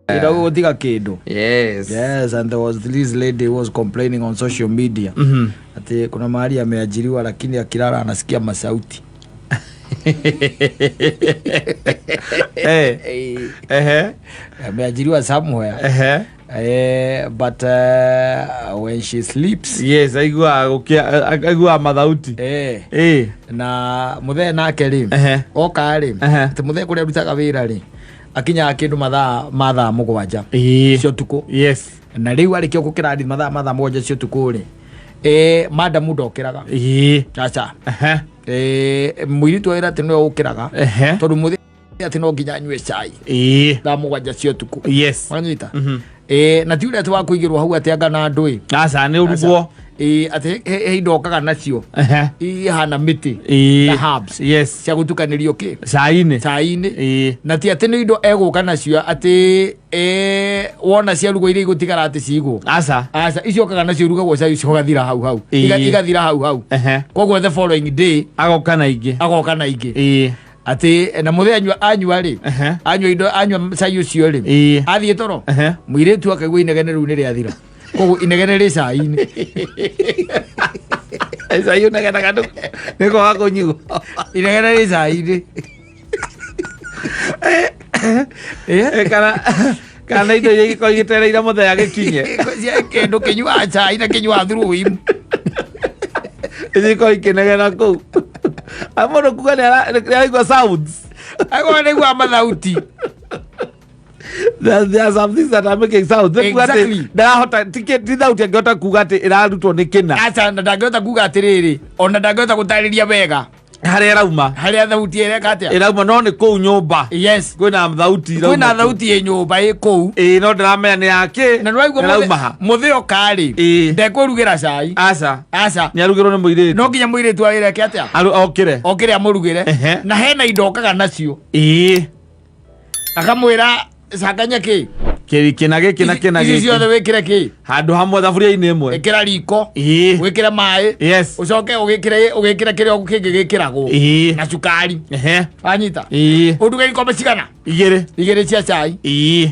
Ira gũtiga kĩndũ. Yes. Yes, and there was this lady who was complaining on social media ati kuna mahali ameajiriwa lakini akilala anasikia masauti. Ehe. Ameajiriwa somewhere. Ehe. But when she sleeps, Yes, aiguaga gũkĩa, aiguaga mathauti. Na muthee nake rĩ, oka rĩ, atĩ muthee kũrĩa arutaga wĩra rĩ, akinyaga kĩndũ mathaa ma thaa 7 cia ũtukũ. Na rĩu arĩkia gũkĩra mathaa ma thaa 7 cia ũtukũ rĩ, madamu ndokĩraga. Aca. Mũirĩtu wa wĩra atĩ nĩwe ũkĩraga, tondũ mũthee atĩ no nginya anyue cai thaa 7 cia ũtukũ. Wanyita? Na ti ũrĩa atĩ wa kũigĩrwo hau atĩ anga na andũ ĩ. Aca, nĩ ũrugwo. Atĩ he indo okaga nacio ihana mĩtĩ na herbs cia gũtukanĩrio kĩ? Cai-inĩ. Cai-inĩ. Na ti atĩ nĩ indo egũka nacio atĩ wona ciarugwo iria igũtigara atĩ cigwo. Aca. Aca, icio okaga nacio irugagwo cai ũcio ũgathira hau hau. Igathira hau hau. Koguo the following day agoka na ingĩ. Agoka na ingĩ. Atĩ na mũthee anyua rĩ, anyua indo, anyua cai ũcio rĩ, athiĩ toro, mũirĩtu akaigua inegene rĩu nĩ rĩathira, koguo inegene rĩ cai-inĩ. Cai ũnegenaga nĩ kwaga kũnyuo. Inegene rĩ cai-inĩ. Kana indo iria igĩkorwo igĩtereire mũthee agĩkinye. Kĩndũ kĩnyuaga cai na kĩnyuaga through him. Igĩkorwo ikĩnegena kũu. Mũndũ kuga nĩ araigua sounds. Agwa nĩgua mathauti. There are some things that are making sounds. Nĩ kuga atĩ ndarahota, ti thauti angĩhota kuga atĩ ĩrarutwo nĩ kĩna. Aca, na ndangĩhota kuga atĩrĩrĩ, ona ndangĩhota gũtarĩria wega harĩa ĩrauma. Harĩa thauti ĩreka atĩa? Ĩrauma, no nĩ kũu nyũmba. Kwĩna thauti irauma Kwĩna kũu. thauti ĩ nyũmba ĩ kũu. Ĩĩ, no ndĩramenya nĩ yakĩ. Na nĩwaigua ĩrauma ha? Mũthĩ oka rĩ, ndekwĩrugĩra cai. Aca. Aca. Nĩ arugĩrwo nĩ mũirĩtu. No nginya mũirĩtu wa wĩra eke atĩa? Okĩre. Okĩre amũrugĩre. Na hena indo okaga nacio. Akamwĩra canganya kĩ? Kĩri kĩna gĩkĩ na kĩna Ici gĩkĩ. ciothe wĩkĩre kĩ? Handũ hamwe thaburia-inĩ ĩmwe. Ĩkĩra riko. Wĩkĩre maĩ. Ũcoke ũgĩkĩre kĩrĩa kĩngĩ gĩkĩragwo. Na cukari. Wanyita? Ũruge ikombe cigana? Igĩrĩ. Igĩrĩ cia cai.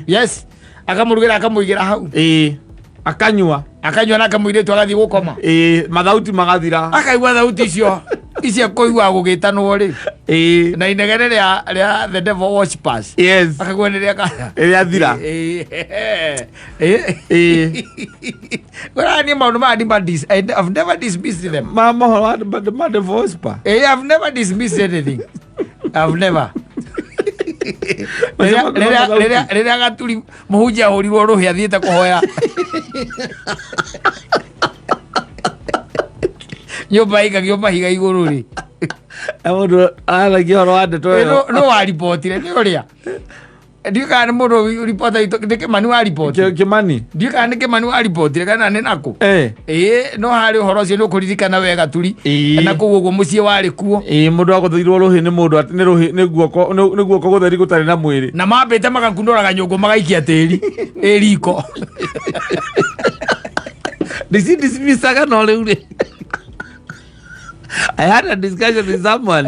Yes. Akamũrugĩra akamũigĩra hau. Akanyua. Akanyua na akamũirĩtu agathiĩ gũkoma. Mathauti magathira. Akaigua thauti icio icio kũigua gũgĩtanwo rĩ. Na inegene rĩa the devil worshippers. Akaigua nĩ rĩa kana. Rĩathira. Kũrĩa niĩ maũndũ maya I've never dismissed them. Ma mohoro wa devil worshiper. I've never dismissed anything. I've never. Macio makoragwo mathauti. Rĩrĩa gaturi mũhunjia ahũrirwo rũhĩ athiĩte kũhoya nyũmba ĩikagio mahiga igũrũ rĩ. Na mũndũ aragia ũhoro wa ndeto ĩyo. Nũ waribotire? Nĩ ũrĩa ndiũĩ kana nĩ mũndũ ribota itũ, nĩ Kĩmani waribotire. Kĩmani? Ndiũĩ kana nĩ Kĩmani waribotire kana nĩ nakũ. Ĩĩ, no harĩ ũhoro ũcio nĩ ũkũririkana wega turi. Na kũu ũguo mũciĩ warĩ kuo. Ĩĩ, mũndũ agũthĩirwo rũhĩ nĩ mũndũ atĩ nĩ rũhĩ, nĩ guoko, nĩ guoko gũtheri gũtarĩ na mwĩrĩ. Na mambĩte magakunũraga nyũngũ magaikia tĩri ĩ riko. Ndici dismissaga no rĩu rĩ. I had a discussion with someone.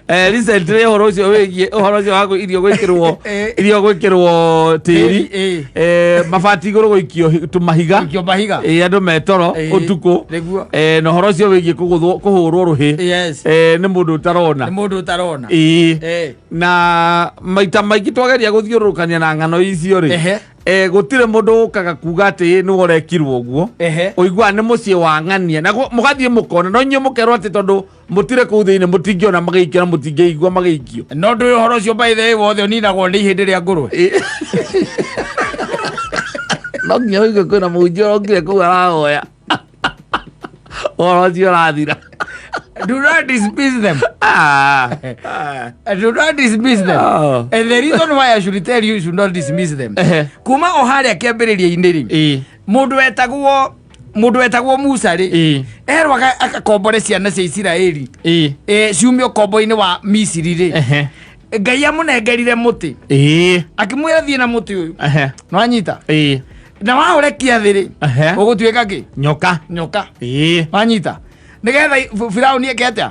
Recently ũhoro ũcio wĩgiĩ ũhoro ũcio wa irio gwĩkĩrwo, irio gwĩkĩrwo tĩri. Mabati igũrũ gũikio tũmahiga. Gũikio mahiga. Andũ metoro ũtukũ. Nĩguo. Na ũhoro ũcio wĩgiĩ kũhũrwo rũhĩ. Nĩ mũndũ ũtarona. Nĩ mũndũ ũtarona. Na maita maingĩ twageria gũthiũrũrũkania na ng'ano icio rĩ. Gũtirĩ mũndũ ũkaga kuga atĩ nĩ ũrekirwo ũguo. Ũiguaga nĩ mũciĩ wa ng'ania. Na mũgathiĩ mũkona, no inyuĩ mũkerwo atĩ tondũ mũtirĩ kũu thĩinĩ mũtingĩona magĩikio na mũtingĩigua magĩikio. No ndũĩ ũhoro ũcio by the way wothe ũninagwo nĩ ihĩndĩ rĩa ngũrwe. No nginya ũigue kwĩna mũhunjia ũrokire kũu arahoya. Ũhoro ũcio ũrathira. Do not dismiss them. Do not dismiss them. And the reason why I should tell you, you should not dismiss them. Kuma o harĩa kĩambĩrĩria-inĩ rĩ, mũndũ wetagwo Musa rĩ, erwo akakombore ciana cia Isiraeli. Ciumio kombo-inĩ wa Misiri rĩ. Ngai amũnengerire mũtĩ. Akĩmwĩra thiĩ na mũtĩ ũyũ. Nĩwanyita? Na waũrekia thĩ rĩ, ũgũtuĩka kĩ? Nyoka. Nyoka. Wanyita? Nĩgetha Firaũni eke atĩa?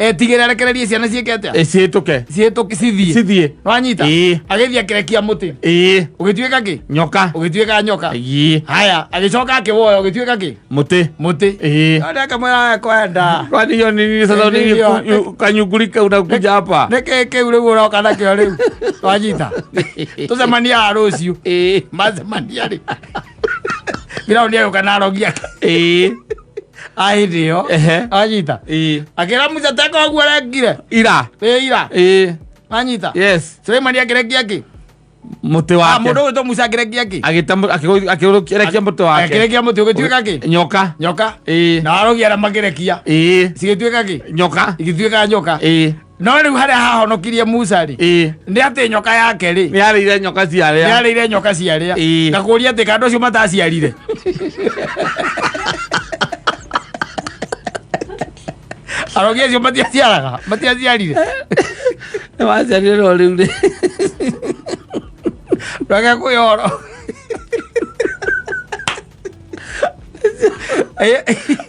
Etigĩre arekererie ciana ciĩke atĩa? Ciĩtũke. Ciĩtũke, cithiĩ. Cithiĩ. Wanyita? Ĩĩ. Agĩthiĩ akĩrekia mũtĩ. Ĩĩ. Ũgĩtuĩka kĩ? Nyoka. Ũgĩtuĩka nyoka. Ĩĩ. Haya, agĩcoka akĩwoya, ũgĩtuĩka kĩ? Mũtĩ. Mũtĩ. Ĩĩ. Ndio akamwĩra kwenda. Kwani hiyo ni nini sasa? Nini Nini hiyo? Kanyuguri kau unakuja hapa? Nĩkĩ kĩu rĩu ũroka nakĩo rĩu? Wanyita? Tũcemania haha rũciũ. Ĩĩ. Macemania rĩ, Firaũni agĩũka na arogi ake. Ĩĩ. A hĩndĩ ĩyo. Ehe. Wanyita? Ĩĩ. Akĩra Musa, teka ũguo arekire. Ira. Ĩ ira. Ĩĩ. Wanyita? Yes. Suleimani akĩrekia kĩ? Mũtĩ Ah, wake. mũndũ ũgwĩtwo Musa akĩrekia kĩ? Akĩrekia mũtĩ wake. Akĩrekia mũtĩ ũgĩtuĩka kĩ? Nyoka. Nyoka. Ĩĩ. Na arogi arĩa makĩrekia. Ĩĩ. Cigĩtuĩka kĩ? Nyoka. Igĩtuĩka nyoka. Ĩĩ. No rĩu harĩa hahonokirie Musa rĩ, Ĩĩ. nĩ atĩ nyoka yake rĩ, Nĩ yarĩire nyoka ciarĩa. Nĩ arĩire nyoka ciarĩa. Ĩĩ. Ngakũria atĩ kandũ acio mataciarire, arogi acio matiaciaraga, matiaciarire. Nĩ waciarire no rĩu rĩ. Reke kwĩhoro.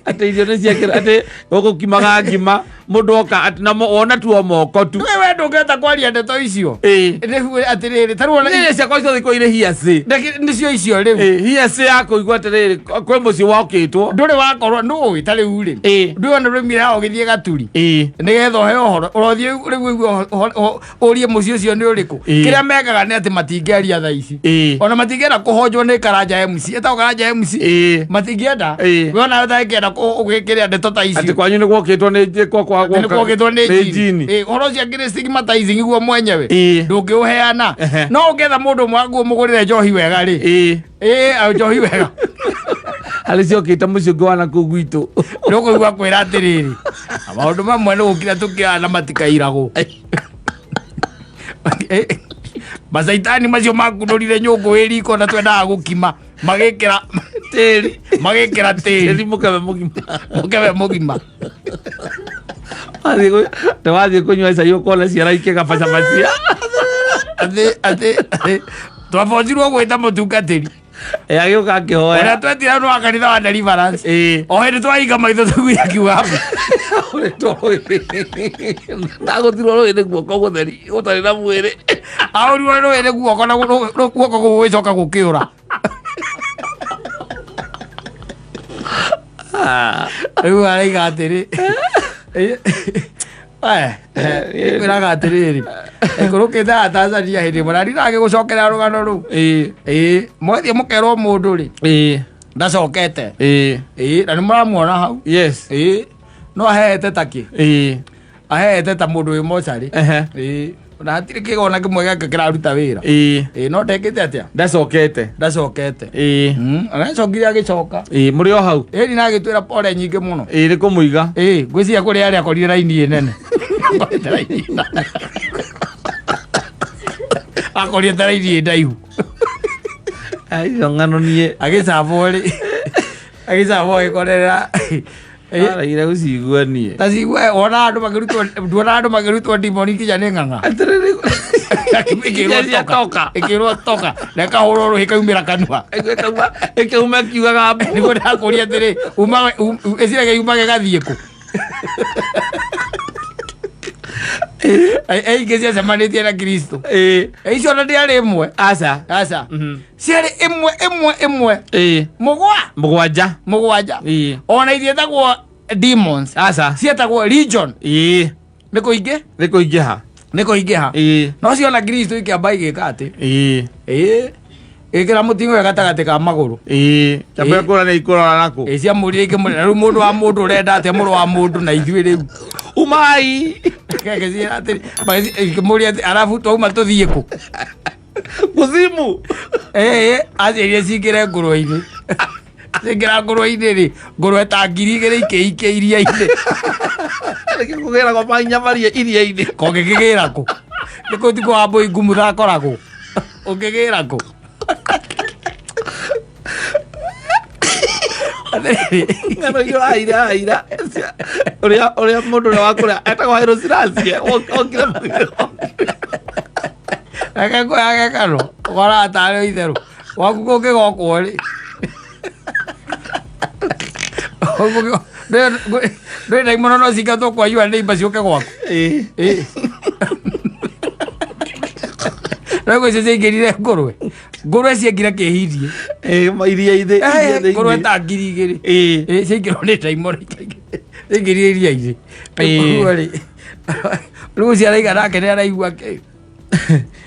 Atĩ irio nĩ ciakĩra atĩ gũkũkimaga ngima mũndũ oka atĩ na wona tu o moko tu. We ndũngĩhota kwaria ndeto icio. Ĩĩ. Rĩu atĩrĩrĩ, tarĩu ona Nĩ ciakwa ciothe ikorwo irĩ hiacĩ. Nĩcio icio rĩu. Ĩĩ, hiacĩ ya kũigua atĩrĩrĩ, kwĩ mũciĩ wokĩtwo. Ndũrĩ wakorwo nũĩ ta rĩu rĩ, Ĩĩ. ndũĩ ona rũimire haha ũgĩthiĩ gaturi Ĩĩ. nĩgetha ũhe ũhoro, ũrothiĩ rĩu ũigue ũrie mũciĩ ũcio nĩ ũrĩkũ. Ĩĩ. Kĩrĩa mekaga nĩ atĩ matingĩaria thaa ici. Ĩĩ. Ona matingĩenda kũhonjwo nĩ Karanja MC, ĩtagwo Karanja MC. Ĩĩ. Matingĩenda. Ĩĩ. We ona ũtangĩenda ũgĩkĩrĩa ndeto ta Atĩ icio. kwanyu nĩ gwokĩtwo nĩ kwa kwa Nĩ kwokĩtwo nĩ nĩ jini. jini. Ĩĩ, ũhoro ũcio akĩrĩ stigmatizing guo mwenyewe. Ĩĩ. Ndũngĩũheana. Ehe. No ũngĩetha mũndũ ũmwe waku ũmũgũrĩre njohi wega rĩ. Ĩĩ. Ĩĩ, njohi wega. Harĩ ciokĩte mũciĩ ũngĩ wa nakũu gwitũ. Nĩ ũkũigua kwĩra atĩrĩrĩ, maũndũ mamwe nĩ gũkira tũkĩraga na matikairagwo. Macaitani macio makunũrire nyũngũ ĩ riko na twendaga gũkima, magĩkĩra Tĩri. Magĩkĩra tĩri. Tĩri mũkebe mũgima. Mũkebe mũgima. Wathiĩ kũnyua cai ũkona ciara ikĩgabacabacia. Atĩ twabocirwo gwĩta mũtungatĩri. Agĩũka akĩhoya. Ũrĩa twetire nĩ wa kanitha wa Deliverance. Ĩĩ. O hĩndĩ twahinga maitho tũiguire akiuga Ndagũtirwo rũĩ nĩ guoko gũtheri gũtarĩ na mwĩrĩ. Ahũrirwo rũĩ nĩ guoko na guoko gũgĩcoka gũkĩũra. Rĩu araiga atĩrĩ, kwĩraga atĩrĩrĩ, ikũrũkĩte ya Tanzania hĩndĩ ĩmwe na ndinagĩgũcokera rũgano rũu. Ĩĩ. Ĩĩ, mwathiĩ mũkerwo mũndũ rĩ, Ĩĩ. ndacokete. Ĩĩ. Ĩĩ, na nĩ mũramuona hau. Yes. Ĩĩ, no aheete takĩ? Ĩĩ. Aheete ta mũndũ wĩ mocarĩ. Ehe. Ĩĩ, na hatirĩ kĩgona kĩmwe gĩake kĩraruta wĩra. Ĩĩ. Ĩĩ, no ndekĩte atĩa? Ndacokete. Ndacokete. Ĩĩ. Aracokire agĩcoka. Ĩĩ, mũrĩ o hau. Ĩni na agĩtwĩra pore nyingĩ mũno. Ĩĩ, nĩ kũmũiga. Ĩĩ, ngwĩciria kũrĩa arĩa akorire raini ĩ nene. Akorire raini ĩ nene. Akorire ta raini ĩ ndaihu. Icio ng'ano niĩ Agĩcabwo rĩ, agĩcabwo agĩkorera. Araire gũcigua niĩ. Ta cigue wona andũ makĩrutwo, nduona andũ makĩrutwo ndimoni nginya nĩ ng'ang'a. Atĩrĩrĩ. Ĩkĩrwo Cia toka. toka. Ĩkĩrwo toka. Na ĩkahũrwo rũhĩ ĩkaumĩra kanua. Ĩkauma ĩkiugaga mbu. Nĩguo ndakũria atĩrĩ, umaga ĩciragia yumage gathiĩ kũ? Aingĩ ciacemanĩtie na Kristo. Ĩĩ. Icio ona ndĩarĩ ĩmwe. Aca. Aca. Ciarĩ ĩmwe ĩmwe ĩmwe. Ĩĩ. Mũgwa. Mũgwanja. Mũgwanja. Ĩĩ. Ona ithiĩtagwo demons. Aca. Cietagwo legion. Ĩĩ. Nĩ kũingĩ? Nĩ kũingĩha. Nĩ kũingĩha. Ĩĩ. No ciona Kristo ikĩamba igĩka atĩ. Ĩĩ. Ĩĩ. Ĩkĩra mũting'oe gatagatĩ ka magũrũ. Ĩĩ. Kĩamba Ĩĩ. kũra nĩ ikũrora nakũ. Ĩĩ, ciamũrire ikĩmũrĩra. Rĩu mũndũ wa mũndũ ũrenda atĩa mũrũ wa mũndũ na ithuĩ rĩu? Umai. Gagĩciĩra atĩrĩ, ikĩmũria atĩ, arabu twauma tũthiĩ kũ? Kuzimu. Ĩĩ, aciĩrire cingĩre ngũrwe-inĩ. Cingĩra ngũrwe-inĩ rĩ, ngũrwe ta 2000 ikĩikia iria-inĩ. Nĩkĩ kũgĩragwo mahinya maria iria-inĩ? Kongĩkĩgĩra kũ? Nĩ kũ ti kwa mbũi ngumu thakoragwo. Ũngĩgĩra kũ? Atĩrĩrĩ. Ng'ano icio aira aira. Ũrĩa ũrĩa mũndũ ũrĩa wa kũrĩa etagwo Haile Selassie okire mũthiro. Reke ngũyage kano, ũkoraga tarĩ itherũ. Gwaku kũngĩgokwo rĩ. Ndũĩ ndaimono no cingatwo kwa your neighbor ciũke gwaku. Ĩĩ. Rĩu icio ciaingĩrire ngũrwe. Ngũrwe ciaingĩra kĩhindie. Ĩĩ, iria thĩinĩ. Ngũrwe ta 2000. Ĩĩ. Ĩĩ, ciaingĩrwo nĩ ndaimono ciaingĩrire iria-inĩ. Ĩĩ. Rĩu rĩ, rĩu ũcio araiga nake nĩ araigua kĩ?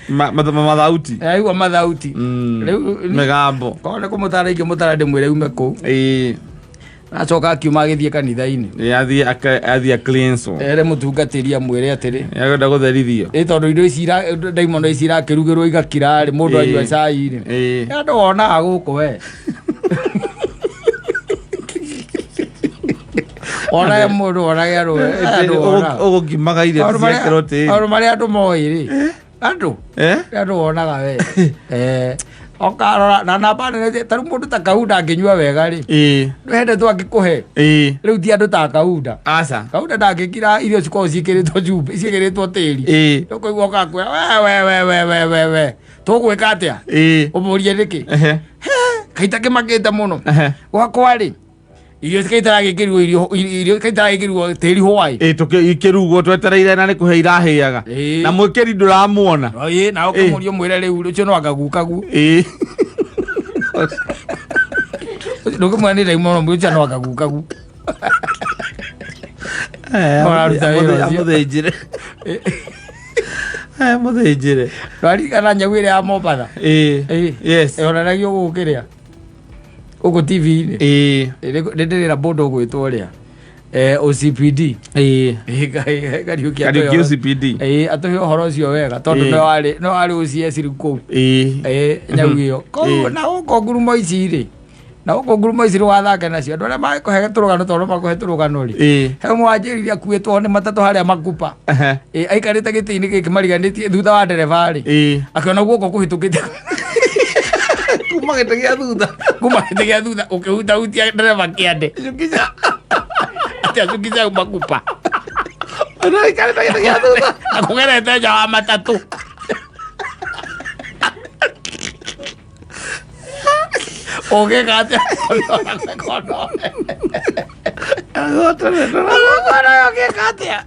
Mathauti. Araigua mathauti. Rĩu Mĩgambo. korwo nĩ kũmũtara ingĩmũtara ndĩmwĩre ume kũu. Ĩĩ. Acoka akiuma agĩthiĩ kanitha-inĩ. Ĩĩ, athiĩ cleanse. Ere mũtungatĩri amwĩre atĩrĩ. Agenda gũtherithio. Ĩ tondũ indo ici ndaimono ici irakĩrugĩrwo igakira rĩ, mũndũ anyua cai rĩ. Ĩĩ. Andũ wonaga gũkũ we. Onage mũndũ onage andũ andũ wonaga. Ũgũkimaga irio Maũndũ marĩa- ciekĩrwo tĩri. maũndũ marĩa andũ moĩ rĩ. Andũ. Eh? Andũ wonaga we. Okarora na namba nene ta rĩu mũndũ ta Kaunda angĩnyua wega rĩ. Ĩĩ. Ndũhende angĩkũhe. Ĩĩ. Rĩu ti andũ ta Kaunda. Aca. Kaunda ndangĩkira irio cikoragwo ciĩkĩrĩtwo cumbĩ, ciĩkĩrĩtwo tĩri. Ĩĩ. Ũkũigua ũgakwĩra we we we we we we we tũgwĩka atĩa? Ĩĩ. Ũmũrie nĩkĩ? Ehe. Kaita kĩmakĩte mũno. Ehe. Gwakwa rĩ irio kaitara gĩkĩrirwo irio kaitara gĩkĩrirwo tĩri hwaĩ. Ĩĩ, ikĩrugwo twetereire na nĩ kũhe irahĩaga. Ĩĩ. Na mwĩkĩri ndũramuona. Ĩĩ, na ũkĩmũria ũmwĩre rĩu ũcio no angagukagu. Ĩĩ. Ndũkĩmwĩra nĩ ndaimono ũcio no angagukagu. Ũraruta wĩra ũcio. Amũthĩnjĩre. Amũthĩnjĩre. Ndwaririkana nyau ĩrĩa ya Mombatha? Ĩĩ. Ĩĩ. Yes. Yonanagio gũkũ kĩrĩa gũkũ TV-inĩ. Ĩĩ. Nĩ ndĩrĩra mũndũ ũgwĩtwo ũrĩa OCPD. Ĩĩ. Kariũki Kariũki OCPD. Ĩĩ, atũhe ũhoro ũcio wega tondũ Ĩĩ. no warĩ OCS rĩu kũu. Ĩĩ. Ĩĩ, nyau ĩyo. Koguo Ĩĩ. na gũkũ ngurumo ici rĩ, na gũkũ ngurumo ici rĩ wathake nacio andũ arĩa makũhe tũrũgano tondũ makũhe tũrũgano rĩ. Ĩĩ. He ũmwe wanjĩrire akuĩtwo nĩ matatũ harĩa Makupa. Ehe. Ĩĩ, aikarĩte gĩtĩ-inĩ gĩkĩ mariganĩtie thutha wa ndereba rĩ. Ĩĩ. Akĩona guoko kũhĩtũkĩte Kuma gĩtĩ gĩa thutha. kuma gĩtĩ gĩa thutha ũkĩhutahutia ndereba kĩande. Atĩ acukisha Makupa. Aikarĩte gĩtĩ gĩa thutha. Akũgerete nja wa matatũ. Ũngĩka atĩa? Ũngĩka atĩa?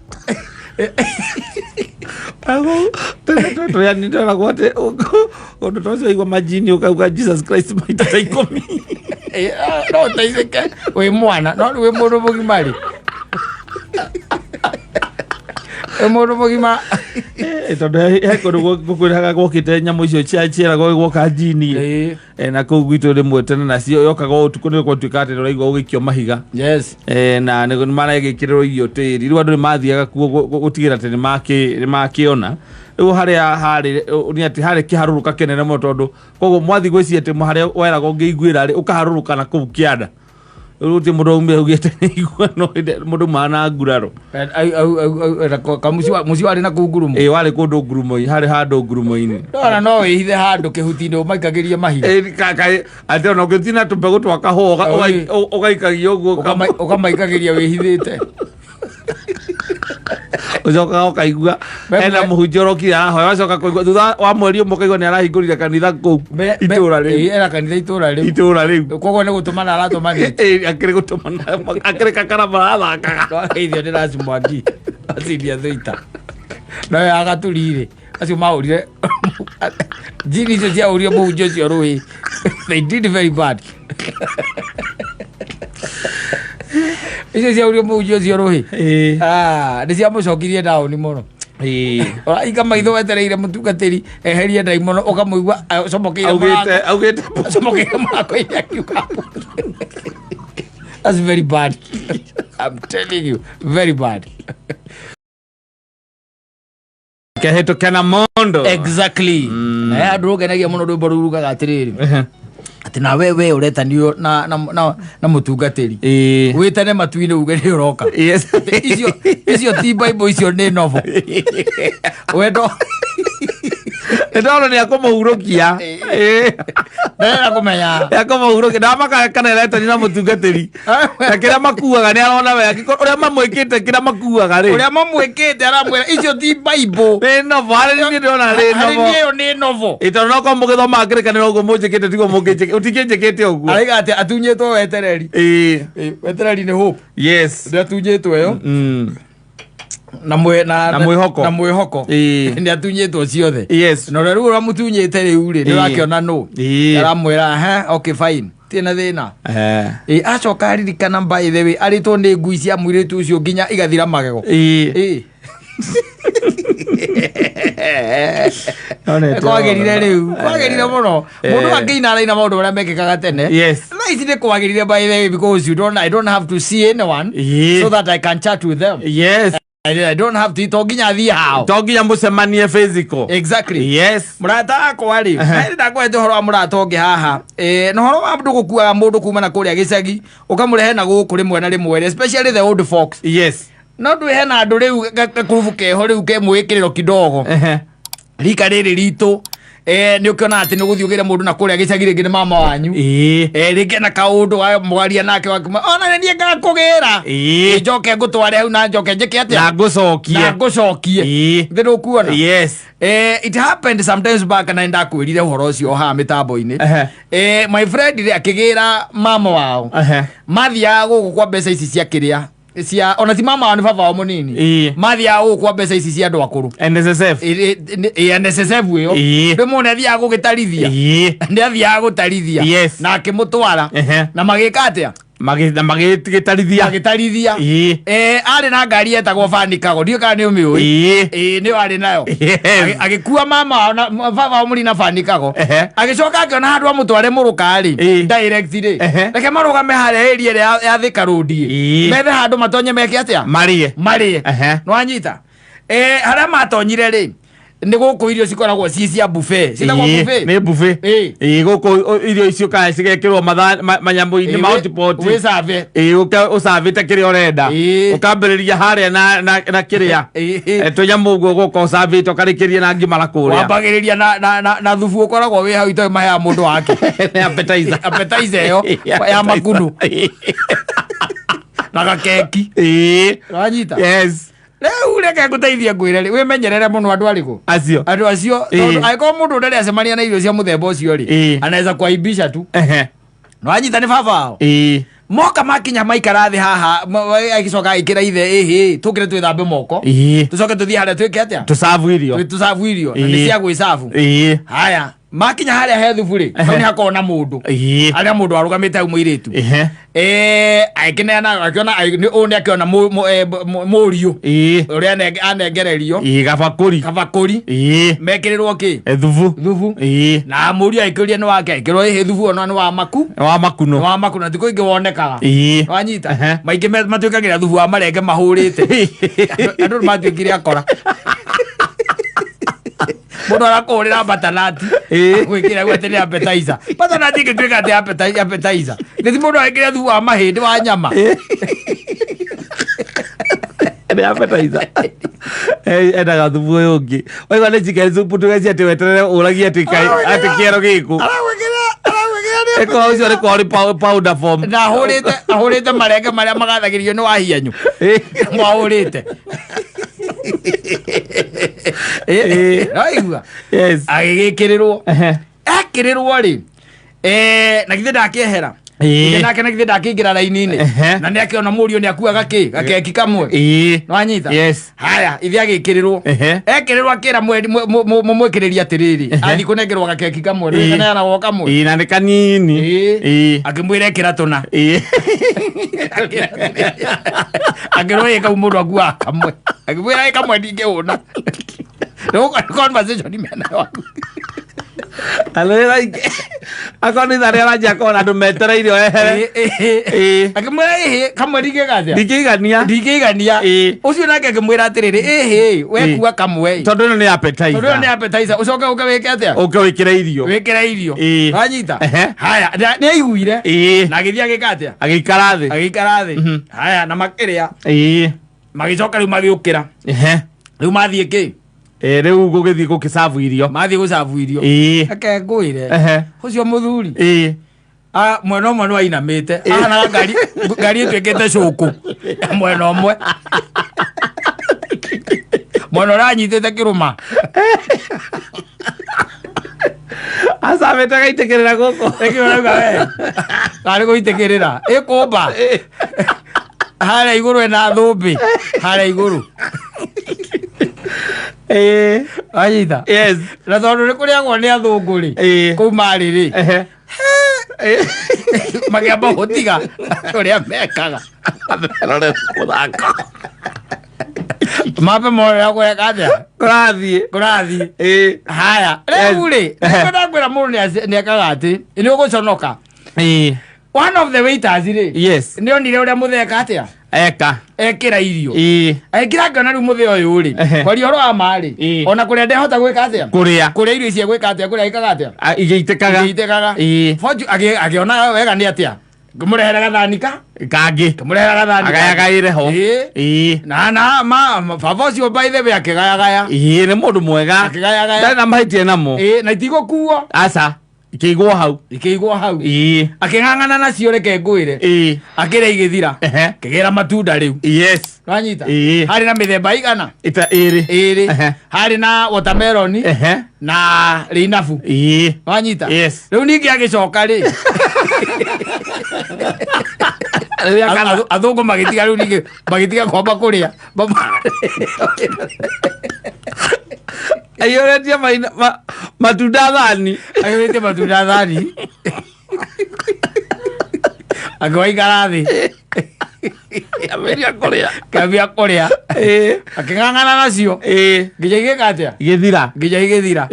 Tũragwo atĩ ũndũ ta ũcio waigua majini ũkauga Jesus Christ maita ta 10. No ũteithĩke wĩ mwana no rĩu wĩ mũndũ mũgima rĩ wĩ mũndũ mũgima Tondũ he kũndũ gũkwĩraga gwokĩte nyamũ icio ciaragwo gwoka jini. Ĩĩ. Na kũu gwitũ rĩmwe tene nacio yokaga o ũtukũ nĩ gwatuĩka atĩ nĩũraigua ũgĩikio mahiga. Yes. Na nĩ maregĩkĩrĩrwo irio tĩri rĩu andũ nĩ mathiaga kuo gũtigĩra atĩ nĩ makĩona rĩu harĩa harĩ nĩ atĩ harĩ kĩharũrũka kĩnene mũno tondũ koguo mwathiĩ gwĩciria atĩ harĩa weragwo ũngĩiguĩra rĩ ũkaharũrũka na kũu kĩanda rĩu gũtirĩ mũndũ waumire augĩte nĩ igua no mũndũ aumaga na nguraro. Mũciĩ warĩ na kũu ngurumo. Ĩĩ, warĩ kũndũ ngurumo-inĩ, harĩ handũ ngurumo-inĩ. Ndona no wĩhithe handũ kĩhuti-inĩ ũmaikagĩrie mahiga. Ĩĩ, atĩ ona ũngĩthiĩ na tũmbegũ twa kahũa ũgaikagia ũguo Ũkamaikagĩria wĩhithĩte. Ũcokaga ũkaigua hena mũhunjia ũrokire arahoya ũgacoka kũigua thutha wa mweri ũmwe ũkaigua nĩ arahingũrire kanitha kũu itũũra rĩu. Ĩĩ, ena kanitha itũũra rĩu. Itũũra rĩu. Koguo nĩ gũtũmana aratũmanĩte. Ĩĩ, akĩrĩ gũtũmana akĩrĩ kakarama arathakaga. Twageithio nĩ Rasi Mwangi aciria thũita no ya gaturi rĩ acio mahũrire njini icio ciahũrire mũhunjia ũcio rũĩ. They did very bad. Icio ciahũrire mũhunjia ũcio rũĩ. Ĩĩ. Ah, nĩ ciamũcokirie ndaũni mũno. Ĩĩ. Ũrahinga maitho wetereire mũtungatĩri eherie ndaimono ũkamũigua acomokeire Augĩte augĩte acomokeire mũrango-inĩ akiuga that's very bad. I'm telling you, very bad. Kehĩtũke na mondo. Exactly. Na andũ rũkenagia mũno rwĩmbo rũu rugaga atĩrĩrĩ atĩ na we ũretanio na mũtungatĩri Ĩĩ. wĩtane matu-inĩ uge nĩ ũroka. Yes. Icio ti Bible, icio nĩ novel. Wendo Nĩ ndona nĩ akũmũhurũkia. Ĩĩ. Ndarenda kũmenya. Nĩ akũmũhurũkia. Ndamaka kana ĩretani na mũtungatĩri. Na kĩrĩa makuaga nĩ arona we angĩkorwo ũrĩa mamwĩkĩte kĩrĩa makuaga rĩ. Ũrĩa mamwĩkĩte aramwĩra icio ti Bible. Nĩ novel harĩ niĩ ndĩrona rĩ Harĩ novel. niĩ ĩyo nĩ novel. Ĩ tondũ no korwo mũgĩthomaga kĩrĩkanĩro ũguo mũnjĩkĩte tiguo mũngĩnjĩkĩte ũtingĩnjĩkĩte ũguo. Araiga atĩ atunyĩtwo wetereri. Ĩĩ. Ĩ, Wetereri nĩ hope. Yes. Nĩ atunyĩtwo ĩyo. Na mwĩ na Na mwĩhoko. Na mwĩhoko. Ĩĩ. Nĩ atunyĩtwo ciothe. Yes. Na ũrĩa rĩu ũramũtunyĩte rĩu rĩ, nĩ Ĩĩ. ũrakĩona nũ. Ĩĩ. Aramwĩra, "He, okay fine. Tirĩ na thĩna." Eh. Ĩ, acoka aririkana by the way arĩtwo nĩ ngui cia mũirĩtu ũcio nginya igathira magego. Ĩĩ. Ĩ. Nonete Kwagĩrire ũhoro. rĩu, kwagĩrire mũno. Mũndũ akĩina araina maũndũ marĩa mekĩkaga tene. Yes. Thaa ici nĩ kwagĩrire by the way because you don't, I don't have to see anyone Ĩĩ. so that I can chat with them. Yes. I don't have to to nginya thiĩ hao. To nginya mũcemanie physical. Exactly. Yes. Mũrata wakwa rĩ, uh ndakwete ũhoro wa mũrata ũngĩ haha. Eh, na ũhoro wa andũ gũkuaga mũndũ kuma na kũrĩa gĩcagi ũkamũrehe na gũkũ rĩmwe na rĩmwe rĩ, especially the old folks. Yes. No ndwĩ hena andũ rĩu gakurubu keho rĩu ke mwĩkĩrĩro kidogo. Rika rĩrĩ ritũ eh, nĩ ũkĩona atĩ nĩ ũgũthiĩ ũgĩre mũndũ na kũrĩa gĩcagi rĩngĩ nĩ mama wanyu. Ĩĩ. Eh, rĩngĩ na kaũndũ mwaria nake wakima ona nĩ niĩ ngakũgĩra. Ĩĩ. Njoke ngũtware hau na njoke njĩke atĩa? Na ngũcokie. Na ngũcokie. Ĩĩ. Thĩ ndũkuona? Yes. Eh, it happened sometimes back na ndakwĩrire ũhoro ũcio haha mĩtambo-inĩ. Ehe. Eh, my friend rĩ akĩgĩra mama wao. Ehe. Mathiaga gũkũ kwa mbeca ici cia kĩrĩa cia ona ti mama wao nĩ baba wao mũnini. Ĩĩ. Mathiaga gũkũ kwa mbeca ici cia andũ akũrũ. NSSF. Ĩ NSSF ĩyo. Ĩĩ. Rĩmwe nĩ athiaga gũgĩtarithia. Ĩĩ. Nĩ athiaga gũtarithia. Yes. Na akĩmũtwara. Ehe. Na magĩka atĩa? Na magĩtarithia. Magĩtarithia. Ĩĩ. Eh, arĩ na ngari yetagwo Fanikago. Ndiũĩ kana nĩ ũmĩũĩ. Ĩĩ. Ĩĩ nĩyo arĩ nayo. Yes. Agĩkua mama wao na baba wao mũnini na Fanikago. Ehe. Agĩcoka akĩona handũ amũtware mũrũka rĩ. Ĩĩ. Direct rĩ. Ehe. Reke marũgame harĩa area ĩrĩa ya Thika Road ĩ. Ĩĩ. Methe handũ matonye meke atĩa? Marĩe. Marĩe. Ehe. Nĩwanyita? Eh, harĩa matonyire rĩ nĩ gũkũ irio cikoragwo ci cia buffet. Ciĩtagwo Ĩĩ, buffet. nĩ buffet. Ĩĩ. Ĩĩ, gũkũ irio icio kana cigekĩrwo manyamũ-inĩ ma hotpot. Wĩcave. Ĩĩ, ũke ũcavĩte kĩrĩa ũrenda. Ĩĩ. Ũkambĩrĩria harĩa na kĩrĩa. Ĩĩ. Tũnyamũ ũguo gũka ũcavĩte ũkarĩkĩria na ngima na kũrĩa. Wambagĩrĩria na thubu ũkoragwo wĩ hau itoĩ maheaga mũndũ wake. Nĩ appetizer. Appetizer ĩyo ya makunu na gakeki. Ĩĩ. Wanyita? Yes. Rĩu reke ngũteithie ngwĩre rĩ, wĩmenyerere mũno andũ arĩkũ? Acio. Andũ acio Ĩĩ. tondũ angĩkorwo mũndũ ndarĩ acemania na irio cia mũthemba ũcio rĩ, Ĩĩ. anaweza kuaibisha tu. Ehe. Nĩwanyita nĩ baba wao? Ĩĩ. Moka makinya maikara thĩ haha agĩcoka agĩkĩra ithe ĩhĩ tũkĩre twĩthambe moko. Ĩĩ. Tũcoke tũthiĩ harĩa twĩke atĩa? Tũcabu irio. Tũcabu irio na nĩ Ĩĩ. cia gwĩcabu. Ĩĩ. Haya, makinya harĩa he thubu rĩ, hau nĩ hakoragwo na mũndũ. Ĩĩ. Harĩa mũndũ arũgamĩte hau mũirĩtu. Ehe. Eh, agĩkĩneana akĩona ũyũ nĩ akĩona mũriũ Ĩĩ. ũrĩa anengererio Ĩĩ, gabakũri. kabakũri Ĩĩ. mekĩrĩrwo kĩ Thubu. thubu Ĩĩ. na mũriũ agĩkĩũria nĩ wake agĩkĩrwo ĩhĩ thubu ona nĩ wa maku Wa makuno. nĩ wa maku na thikũ ingĩ wonekaga Ĩĩ. wanyita Ehe. maingĩ matuĩkagĩra thubu wa marenge mahũrĩte andũ nĩ matuĩkire akora mũndũ arakũhũrĩra batanati Ĩĩ. gwĩkĩra gwete nĩ appetizer batanati ĩngĩtuĩka atĩ appetizer nĩ ti mũndũ agĩkĩra thubu wa mahĩndĩ wa nyama Nĩ appetizer. Endaga thubu ũyũ ũngĩ. Waigua nĩ chicken soup tũgecia atĩ weterere ũragie atĩ atĩ kĩero gĩkũ. Aragwĩkĩra nĩ Ĩkorwo ũcio nĩ korĩ powder form. na ahũrĩte marenge marĩa magathagĩrio nĩ wahianyu Ĩĩ. mwahũrĩte Ĩĩ. waigua Yes. agĩgĩkĩrĩrwo Ehe. ekĩrĩrwo rĩ na githĩ ndakĩehera Ĩĩ. Ithe nake na githĩ ndakĩingĩra raini-inĩ Ehe. na nĩ akĩona mũriũ nĩ akuaga kĩ gakeki kamwe Ĩĩ. nĩwanyita Yes. haya ithe agĩkĩrĩrwo Ehe. ekĩrĩrwo akĩra mũmwĩkĩrĩri atĩrĩrĩ Ehe. athiĩ kũnengerwo gakeki kamwe Ĩĩ. nĩkaneanagwo kamwe Ĩĩ, na nĩ kanini. Ĩĩ. Ĩĩ. Akĩmwĩra ĩkĩra tũna Ĩĩ. Akĩrwo ĩ kau mũndũ akuaga kamwe akĩmwĩra ĩ kamwe ndingĩhũna Rĩu conversation menayo Alwĩra ingĩ. Akorwo nĩ ithaa rĩa ranji akorwo na andũ metereire o ehere. Ĩĩ. Akĩmwĩra ĩhĩ kamwe ndingĩgathĩa Ndingĩigania. Ndingĩigania. Ĩĩ. Ũcio nake akĩmwĩra atĩrĩrĩ ĩhĩ wekua kamwe Tondũ ĩno nĩ appetizer. Tondũ ĩyo nĩ appetizer ũcoke ũke wĩke atĩa? Ũke wĩkĩre irio. Wĩkĩre irio. Ĩĩ. Wanyita? Ehe. Haya, nĩ aiguire. Ĩĩ. Na agĩthiĩ agĩka atĩa? Agĩikara thĩ. Agĩikara thĩ. Haya, na makĩrĩa. Ĩĩ. Magĩcoka rĩu magĩũkĩra. Ehe. Rĩu mathiĩ kĩ? Rĩu gũgĩthiĩ gũkĩcabu irio. Mathiĩ gũcabu irio. Reke ngwĩre, ũcio mũthuri, mwena ũmwe nĩ wainamĩte, ahanaga ngari ngari ĩtuĩkĩte cũkũ mwena ũmwe, mwena ũranyitĩte kĩrũma. Acabĩte agaitĩkĩrĩra gũkũ. Ĩkĩ ũrauga we karĩ gũitĩkĩrĩra ĩkũmba harĩa igũrũ ĩna thũmbĩ harĩa igũrũ. Wanyita? Yes. Na tondũ nĩ kũrĩagwo nĩ athũngũ rĩ, kũu marĩ rĩ, makĩamba gũtiga ũrĩa mekaga. Rore mũthako. Mambe more ũrĩa kũreka atĩa. Kũrathiĩ. Kũrathiĩ. Haya, rĩu rĩ, nĩkwenda kwĩra mũndũ nĩ ekaga atĩ nĩ ũgũconoka. One of the waiters rĩ, nĩ onire ũrĩa mũtheka atĩa. Eka. Ekĩra irio. Ekĩra, ngĩona rĩu mũthĩ ũyũ rĩ, kwaria ũhoro wa ma rĩ, ona kũrĩa ndehota gwĩka atĩa. Kũrĩa. Kũrĩa irio ici egwĩka atĩa, kũrĩa ĩkaga atĩa. Igĩitĩkaga. Igĩitĩkaga. Akĩona wega nĩ atĩa, ngĩmũrehera gathani ka Kangĩ. Ngĩmũrehera gathani kangĩ. Agayagaĩre ho. Na ma baba ũcio, by the way, akĩgayagaya. Nĩ mũndũ mwega. Akĩgayagaya. Ndarĩ na mahĩtia namo. Na itigũkuo. Aca. Ikĩigwo hau. Ikĩigwo hau. Akĩng'ang'ana nacio, reke ngwĩre. Akĩrĩa igĩthira. Kĩgĩra matunda rĩu. Wanyita? Harĩ na mĩthemba igana? Ita ĩrĩ. Ĩrĩ. Harĩ na watermelon na rĩinabu. Wanyita? Yes. Rĩu ningĩ agĩcoka rĩ, Rĩrĩa kana athũngũ magĩtiga, rĩu ningĩ magĩtiga kwamba kũrĩa. Aiyũrĩtie matunda thani. Aiyũrĩtie matunda thani, akĩwaikara thĩ. Kĩambĩrĩria kũrĩa. Kĩambia kũrĩa. Akĩng'ang'ana nacio nginya igĩka atĩa? Gĩthira. Nginya igĩthira.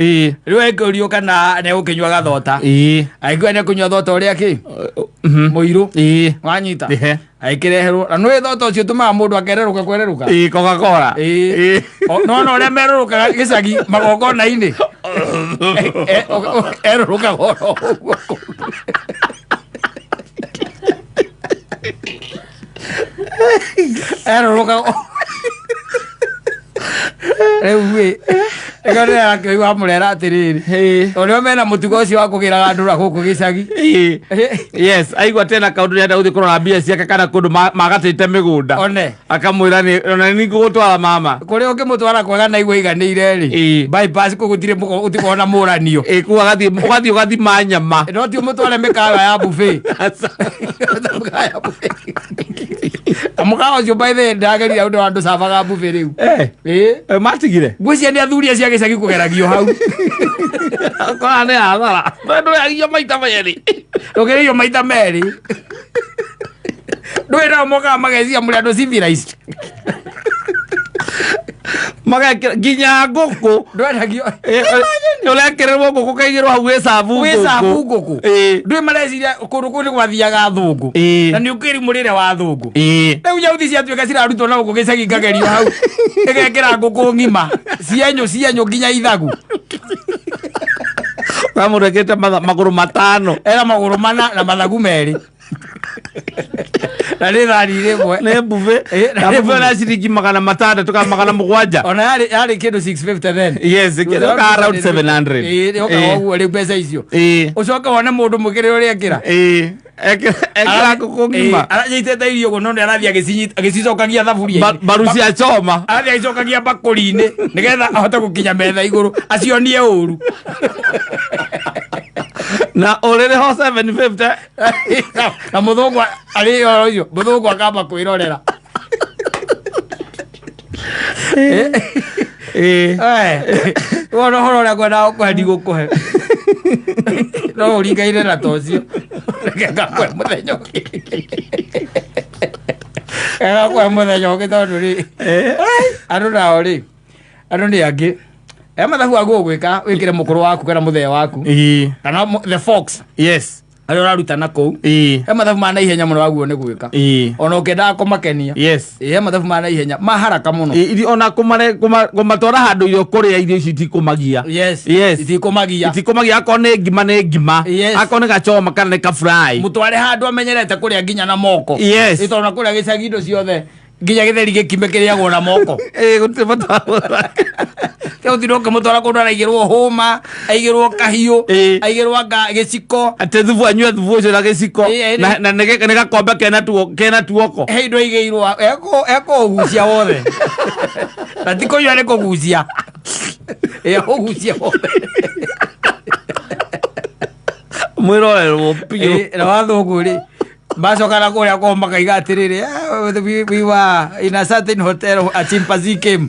Rĩu ekũrio kana nĩegũkĩnyua gathota. Agĩkiuga nĩekũnyua thota ũrĩa kĩ mũirũ. Wanyita? Agĩkĩreherwo, na nĩũĩ thota ũcio ũtũmaga mũndũ akererũka kwererũka. Coca Cola. No na ũrĩa merũrũkaga gĩcagi magongona-inĩ, erũrũkaga oro ũguo. Erũrũkaga rĩu ĩ, nĩkĩo ndĩrakĩigua amũrera atĩrĩrĩ, tondũ nĩo mena mũtugo ũcio wa kũgĩraga andũ na gũkũ gĩcagi. Yes, aigua tena kaũndũ nĩenda gũthiĩ kũrora mbia ciake kana kũndũ magatĩte mĩgũnda. One. Akamwĩra nĩ ona nĩ ngũgũtwara mama. Kũrĩa ũngĩmũtwara kwega na igua iganĩire rĩ, bypass kũu gũtirĩ gũtikoragwo na mũranio. Kũu agathiĩ ũgathiĩ ũgathima nyama. No ti ũmũtware mĩkawa ya buffet. Mĩkawa ya buffet. Na mũkawa ũcio, by the way, ndagerire ũndũ wa andũ cabaga buffet rĩu. Matigire. Ngwĩciria nĩ athuri acio a gĩcagi kũgeragio hau. Kora nĩ hathara. Ndũrĩagio maita merĩ. Ndũkĩrĩio maita merĩ. Ndũĩ nao mokaga magecia mũrĩ andũ civilized. Magekĩra nginya ngũkũ. Ndwendagio. Ũrekĩrĩrwo ngũkũ kaigĩrwo hau wĩcabu. Wĩcabu ngũkũ. Ndũĩ mareciria kũndũ kũu nĩ gwathiaga athũngũ. Na nĩ ũkĩri mũrĩre wa athũngũ. Rĩu nyauthi ciatuĩka cirarutwo na gũkũ gĩcagi ngagerio hau, ĩgekĩra ngũkũ ng'ima cienyũ cienyũ nginya ithagu. Kamũndũ ekĩrĩte magũrũ 5. Ena magũrũ 4 na mathagu 2 na nĩ thani rĩmwe. Nĩ buffet. Na Na nĩ buffet na ciringi 600 kana 700. Ona yarĩ kĩndũ 650 then. Yes, ĩkĩrĩ around 700. Yokaga ũguo rĩu mbeca icio. Ũcoke wone mũndũ mũkĩrĩ ũrĩa ekĩra. Ekĩra ngũkũ ng'ima. Aranyitĩte irio ũguo, no nĩ arathiĩ agĩcicokagia thaburia-inĩ. Mbaru cia choma. Arathiĩ agĩcokagia mbakũri-inĩ nĩgetha ahote gũkinya metha igũrũ acionie ũru. Na ũrĩrĩ ho 750. Na mũthũngũ arĩ oro ũcio, mũthũngũ akamba kwĩrorera. Wona ũhoro ũrĩa ngwendaga gũkũhe ndigũkũhe, no ũringaine na ta ũcio. Reke ngakũhe mũthenya ũngĩ, ngakũhe mũthenya ũngĩ, tondũ rĩ, andũ nao rĩ, andũ nĩ angĩ. E mathabu aguo gwĩka wĩkĩre mũkũrũ waku kana mũthee waku kana the fox arĩa ũraruta na kũu. He mathabu ma naihenya mũno waguo nĩ gwĩka ona ũkĩendaga kũmakenia. He mathabu ma naihenya ma haraka mũno. Ona kũmatwara handũ irio kũrĩa, irio ici itikũmagia. Itikũmagia. Itikũmagia, akorwo nĩ ngima nĩ ngima. Akorwo nĩ gachoma kana nĩ kafry. Mũtware handũ amenyerete kũrĩa nginya na moko. Ĩ tondũ na kũrĩa gĩcagi indo ciothe Nginya gĩtheri gĩkime kĩrĩagwo na moko. Ĩĩ, gũtirĩ bata wa Gũtirĩ ũkĩmũtwara kũndũ araigĩrwo hũma, aigĩrwo kahiũ, aigĩrwo anga gĩciko. Atĩ thubu anyue thubu ũcio na gĩciko. Na nĩ gakombe kena tuoko. He indo aigĩirwo ekũũgucia wothe. Na ti kũnyua, nĩ kũgucia. Ekũgucia wothe. Mwĩrorerwo biũ. Na wathũngũ rĩ macoka na kũrĩa kwao makaiga atĩrĩrĩ, "Ah, we were in a certain hotel, a chimpanzee came."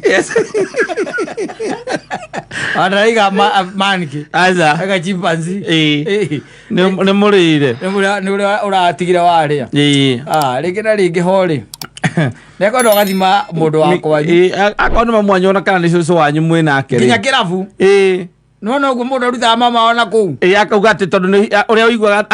Anaiga manki. Aca. Ega chimpanzee. Nĩ mũrĩire. Nĩ ũrĩa ũratigire warĩa. Ah, rĩngĩ na rĩngĩ ho rĩ nekwenda ũgathima mũndũ wa kwanyu. Akorwo nĩ mamu wanyu ona kana nĩ cũcũ wanyu mwĩ nake rĩ. Nginya kĩrabu. Nona ũguo mũndũ arutaga mama ona kũu. Ĩĩ, akauga atĩ tondũ nĩ ũrĩa ũiguaga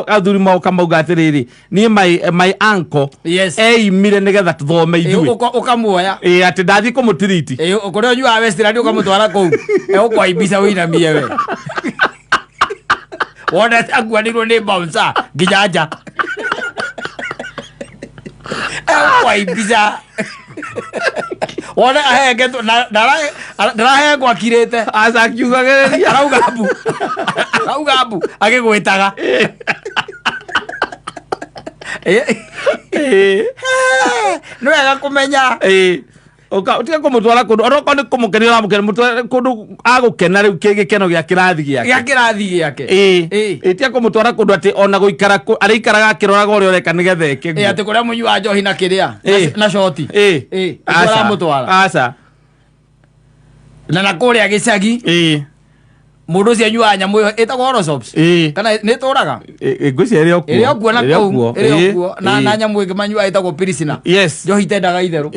athuri moka mauga atĩrĩrĩ, niĩ my uncle eimire nĩgetha tũthome ithuĩ. Ũkamuoya. Ĩĩ, atĩ ndathiĩ kũmũtiriti. Ĩĩ, kũrĩa ũnyuaga Westland ũkamũtwara kũu. Egũkwaimbica ũinamie we. Wona akuanĩirwo nĩ bouncer nginya nja. Egũkwaimbica. Wona ahengetwo ndarahengwo akirĩte. Aca, akiugagĩrĩria. Arauga mbu. Arauga mbu agĩgwĩtaga. Nĩ wega kũmenya. Ũka- tiga kũmũtwara kũndũ onokorwo nĩ kũmũkenia ũramũkenia, mũtware kũndũ agũkena rĩu kĩ gĩkeno gĩa kĩrathi gĩake. Gĩa kĩrathi gĩake. Ĩĩ, tiga kũmũtwara kũndũ atĩ ona gũikara arĩikaraga akĩroraga ũrĩa ũreka nĩgetha eke guo. Atĩ kũrĩa mũnyuaga njohi na kĩrĩa na coti. Aca. Ũramũtwara. Aca. Na kũrĩa gĩcagi. Mũndũ ũcio anyuaga nyamũ ĩyo ĩtagwo Orosops. Kana nĩ ĩtũraga? Ngwĩciria ĩrĩ o kuo. Ĩrĩ o kuo na Ĩrĩ o kũu. kuo. Ĩrĩ o kuo. Na nyamũ ĩngĩ manyuaga ĩtagwo Pilsner. Njohi itendaga itherũ.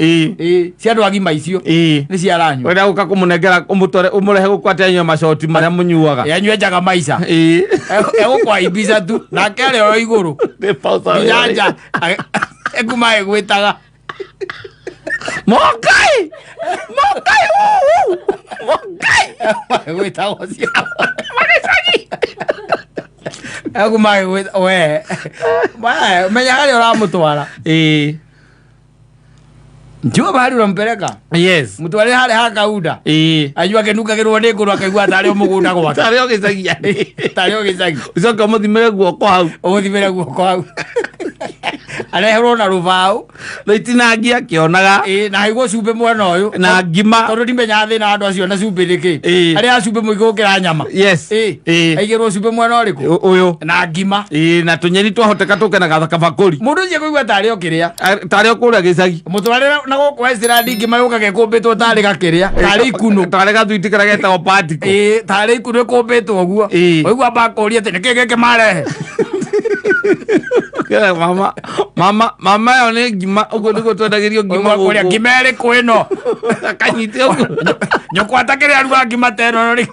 Cia andũ agima icio. Nĩ ciaranyua. Ũrĩa gũka kũmũnengera ũmũtware ũmũrehe gũkũ atĩ anyue macoti marĩa mũnyuaga. Anyue njaga maica. Egũkwaimbica tu. Nake arĩ o igũrũ. Nginya nja. Ekuma ĩgwĩtaga. Mokai! Mokai! Uu! Mokai! Gwĩtaga ũcio. Ekuma ĩgwĩta we. We, menya harĩa ũramũtwara. Njua mahali unampeleka. Mtware harĩa ha kaunda. Anyua akĩnungagĩrwo nĩ ngũrũ akaigua tarĩ o mũgũnda gwake. Tarĩ o gĩcagi. Tarĩ o gĩcagi. Ũcoke ũmũthimĩre guoko hau. Ũmũthimĩre guoko hau. Areherwo na rũbaũ. Na itinangia akĩonaga. Ĩĩ, na haigwo cumbĩ mwena ũyũ. Na ngima. Tondũ ndimenyaga thĩna wa andũ acio na cumbĩ nĩ kĩ. Arĩa a cumbĩ mũingĩ gũkĩra nyama. Aigĩrwo cumbĩ mwena ũrĩkũ? Ũyũ. Na ngima. Ĩĩ, na tũnyeni twahoteka tũke na kabakũri. Mũndũ ũcio kũigua tarĩ o kĩrĩa. Tarĩ o kũrĩa gĩcagi. Mũtwarĩre na gũkũ Westland ngima yũkaga ĩkũmbĩtwo tarĩ gakĩrĩa. Tarĩ ikunũ. Tarĩ gathuiti karĩa getagwo particle. Ĩĩ, tarĩ ikunũ ĩkũmbĩtwo ũguo. Waigua makũria atĩ nĩkĩ gĩkĩ marehe. Mama, mama, mama ĩyo nĩ ngima, ũguo nĩguo twendagĩrio ngima Waigua kũrĩa gũkũ. ngima ĩrĩkũ ĩno? Akanyite ũguo. Nyũkwa atakĩrĩ aruga ngima ta ĩno rĩ.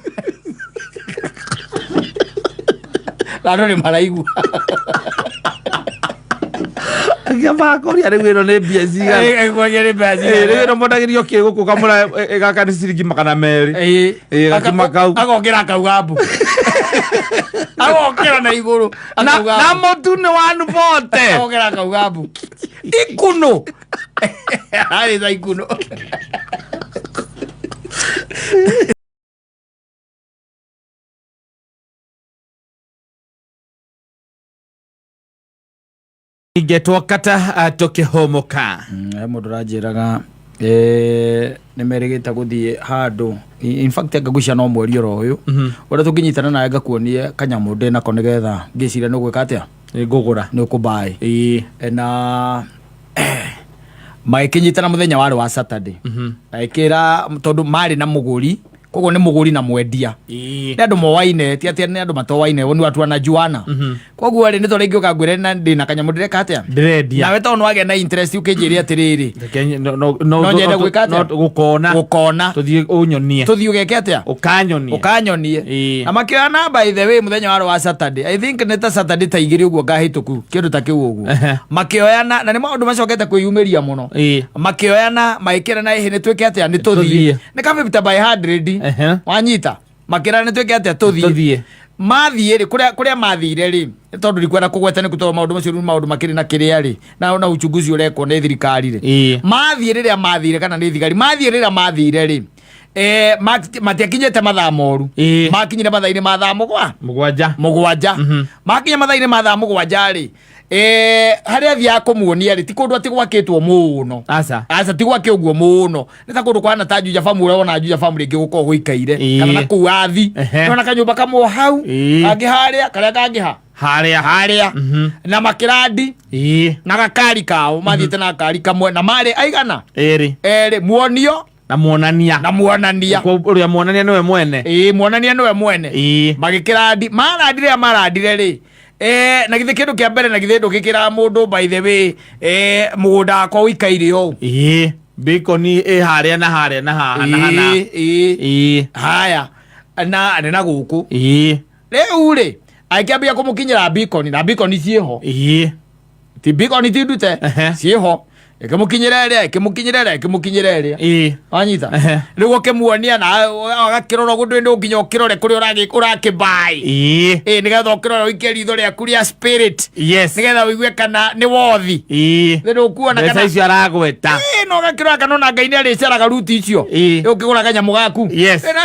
Na andũ nĩ maraigua. Akĩamba akũria rĩu ĩno nĩ mbia cigana. Ĩĩ, nĩ mbia cigana. Ĩĩ, rĩu ĩno mwendagĩrio kĩ gũkũ kamũra gaka nĩ ciringi 200. Ĩĩ, gakima kau. Agokĩra akauga mbu. Agokĩra na igũrũ. Akauga Na mbu. mũtu nĩ 140. Agokĩra akauga mbu. Ikunũ. Arĩ na ikunũ. Ingetwo kata tũkĩhũmũka. He mũndũ ũranjĩraga nĩ merĩgĩte gũthiĩ handũ. In fact ngagwĩciria no mweri oro ũyũ ũrĩa tũngĩnyitana nawe ngakuonie kanyamũ ndĩ nako nĩgetha ngĩciria nĩ ũgwĩka atĩa. Nĩ ngũgũra. Nĩ ũkũmbaĩ. Na magĩkĩnyitana mũthenya warĩ wa Saturday. Agĩkĩra tondũ marĩ na mũgũri, koguo nĩ mũgũri na mwendia. Nĩ andũ moaine, ti atĩ nĩ andũ matoaine, ni watu wanajuana. Koguo rĩ, nĩ tondũ ingĩũka ngwĩre na ndĩ na kanyamũ ndĩreka atĩa? Ndĩrendia. Nawe tondũ nĩwagĩa na interest ũkĩnjĩre atĩrĩrĩ. Reke no No nyende gwĩka atĩa? no gũkona. Gũkona. Tũthiĩ ũnyonie. Tũthiĩ ũgeke atĩa? Ũkanyonie. Ũkanyonie. Na makĩoya namba by the way mũthenya warĩ wa Saturday. I think nĩ ta Saturday ta igĩrĩ ũguo ngahĩtũku, kĩndũ ta kĩu ũguo. Makĩoyana, na nĩ maũndũ macokete kwĩyumĩria mũno. Makĩoyana, magĩkĩrana ĩhĩ nĩ twĩke atĩa? Nĩ tũthiĩ. Tũthiĩ. Nĩ ka 50 by 100. Wanyita? Makĩrana nĩ twĩke atĩa? Tũthiĩ. Tũthiĩ. Mathiĩ rĩ, kũrĩa mathire rĩ, tondũ ndikwenda kũgweta nĩ tondũ maũndũ macio nĩ maũndũ makĩrĩ na kĩrĩa rĩ, na uchunguzi ũrekwo nĩ thirikari rĩ. Mathiĩ rĩrĩa mathire kana nĩ thigari, mathiĩ rĩrĩa mathire rĩ, matiakinyĩte mathaa moru. Makinyire mathaa-inĩ ma thaa 7. 7. Makinya mathaa-inĩ ma thaa 7 rĩ, harĩa athiaga kũmuonia rĩ, ti kũndũ atĩ gwakĩtwo mũno. Aca. Aca, ti gwake ũguo mũno. Nĩ ta kũndũ kwana ta Juja Farm, ũrĩa wona Juja Farm rĩngĩ gũkorwo gũikaire. Kana na kũu athi. Nĩwona kanyũmba kamwe hau, kangĩ harĩa, karĩa kangĩ ha? Harĩa. Harĩa. Na makĩrandi. Na gakari kao, mathiĩte na gakari kamwe, na marĩ aigana? Erĩ. Erĩ, muonio. Na muonania. Na muonania. Ũrĩa muonania nĩwe mwene. Ĩĩ, muonania nĩwe mwene. Magĩkĩrandi, marandire rĩrĩa marandire rĩ, na githĩ kĩndũ kĩa mbere, na githĩ ndũgĩkĩraga mũndũ by the way, mũgũnda wakwa ũikaire ũũ. Bacon ĩ harĩa na harĩa na haha na hana. Haya, na nĩ na gũkũ. Rĩu rĩ, agĩkĩambia kũmũkinyĩra bacon, na bacon ciĩho. Ti bacon ti ndute, ciĩho. Ĩkĩmũkinyĩra ĩrĩa, ĩkĩmũkinyĩra ĩrĩa, ĩkĩmũkinyĩra ĩrĩa. Wanyita? Rĩu ũkĩmuonia na agakĩrora ũguo, ndũĩ nginya ũkĩrore kũrĩa ũrakĩmbaĩ. Nĩgetha ũkĩrore ũikie ritho rĩaku rĩa spirit. Nĩgetha ũigue kana nĩ wothi. Nĩ ndũkuona kana Mbeca icio aragweta. No ũgakĩrora kana ona Ngai nĩ arĩcaraga ruti icio. Ũkĩgũra kanyamũ gaku. No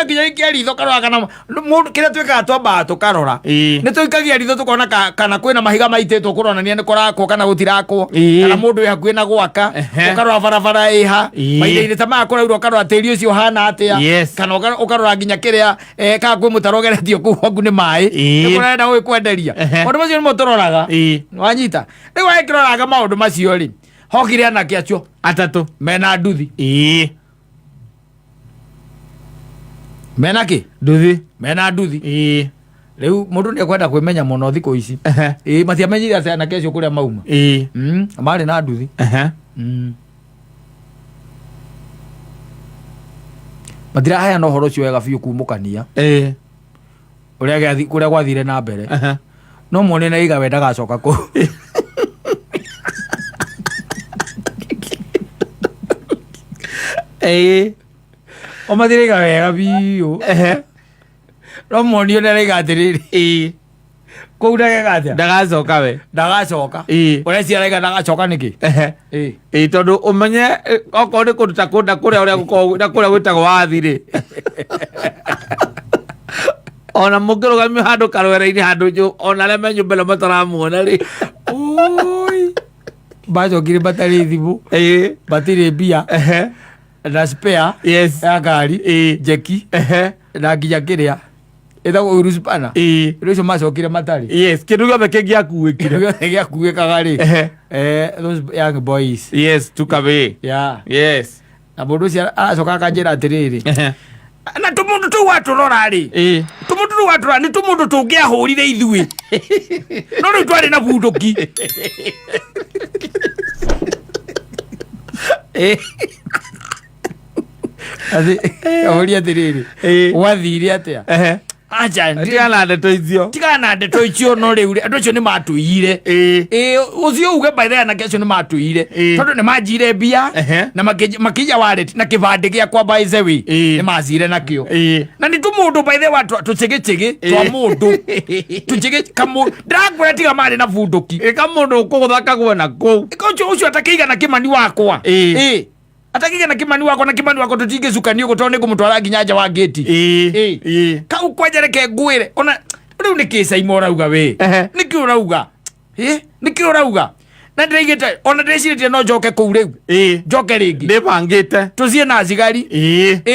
nginya ũikie ritho karora kana mũndũ, kĩrĩa twĩkaga twambaga tũkarora. Nĩ tũikagia ritho tũkona kana kwĩna mahiga maitĩtwo kũronania nĩ kũrakwo kana gũtirakwo. Kana mũndũ wĩ hakuhĩ na gwaka. Ũkarora barabara ĩha. Mahinda-inĩ ta maya kũraura ũkarora tĩri ũcio ũhana atĩa. Kana ũkarora nginya kĩrĩa, kana kwĩ mũtaro ũgeretio kũu gwaku nĩ maĩ. Nĩ kũrenda gũgĩkwenderia. Maũndũ macio nĩmo tũroraga. Wanyita? Rĩu agĩkĩroraga maũndũ macio rĩ, hokire anake acio 3 mena nduthi. Mena kĩ? Nduthi. Mena nduthi. Rĩu mũndũ nĩ ekwenda kwĩmenya mũno thikũ ici. Matiamenyire atĩ anake acio kũrĩa mauma. Marĩ na nduthi. Matiraheana ũhoro ũcio wega biũ kumũkania. Ũrĩa kũrĩa gwathire na mbere. No muone na iga we ndagacoka kũu. O matiraiga wega biũ. No muonio nĩ araiga atĩrĩrĩ. Kũu ndageka atĩa? Ndagacoka we. Ndagacoka. Ũrĩa cia araiga ndagacoka nĩkĩ? Tondũ ũmenye, okorwo nĩ kũndũ ta kũndũ kũrĩa ũrĩa gũkoragwo, na kũrĩa gwĩtagwo wathi rĩ. Ona mũngĩrũgamio handũ karwere-inĩ handũ ona arĩa me nyũmba ĩno mataramuona rĩ. Oi. Bacokire matarĩ thimũ. Matirĩ mbia. Na spare. Ya ngari. Njeki. Na nginya kĩrĩa. Ĩtagwo Uhuru Spana. Rĩu ũcio macokire matarĩ. Yes, kĩndũ gĩothe kĩngĩakuĩkire. Kĩndũ gĩothe gĩakuĩkaga rĩ. Those young boys. Yes, took away. Yeah. Yes. Na mũndũ ũcio aracoka akanjĩra atĩrĩrĩ. Na tũmũndũ tũu watũrora rĩ. Tũmũndũ tũu watũrora nĩ tũmũndũ tũngĩahũrire ithuĩ. No rĩu twarĩ na bunduki. Athi, ahũria atĩrĩrĩ. Gwathire atĩa? Acha, Tigana na ndeto icio. Tigana na ndeto icio, no rĩu rĩ, andũ acio nĩ matũiyire. Ũcio uge by the way, anake acio nĩ matũiyire. Tondũ nĩ manjire mbia, na makĩiya wallet na kĩbandĩ gĩakwa by the way. Nĩ macire nakĩo. Na nĩ tũmũndũ by the way, tũcĩgĩcĩgĩ twa mũndũ. Tũcĩgĩ kamũ, ndĩrakwĩra tiga marĩ na bunduki. Ĩka mũndũ ũkũgũtha kagwe na kũu. Ĩka ũcio atakĩigana Kĩmani wakwa. Atakĩigana Kĩmani wakwa, na Kĩmani wakwa tũtingĩcukania ũguo tondũ nĩngũmũtwara nginya nja wa ngĩti. Kau kwanja reke ngwĩre, ona rĩu nĩ kĩ Caima ũrauga we? Nĩkĩ ũrauga? Nĩkĩ ũrauga? Na ndĩraigĩte, ona ndĩrecirĩtie no njoke kũu rĩu. Njoke rĩngĩ. Ndĩbangĩte. Tũthiĩ na thigari.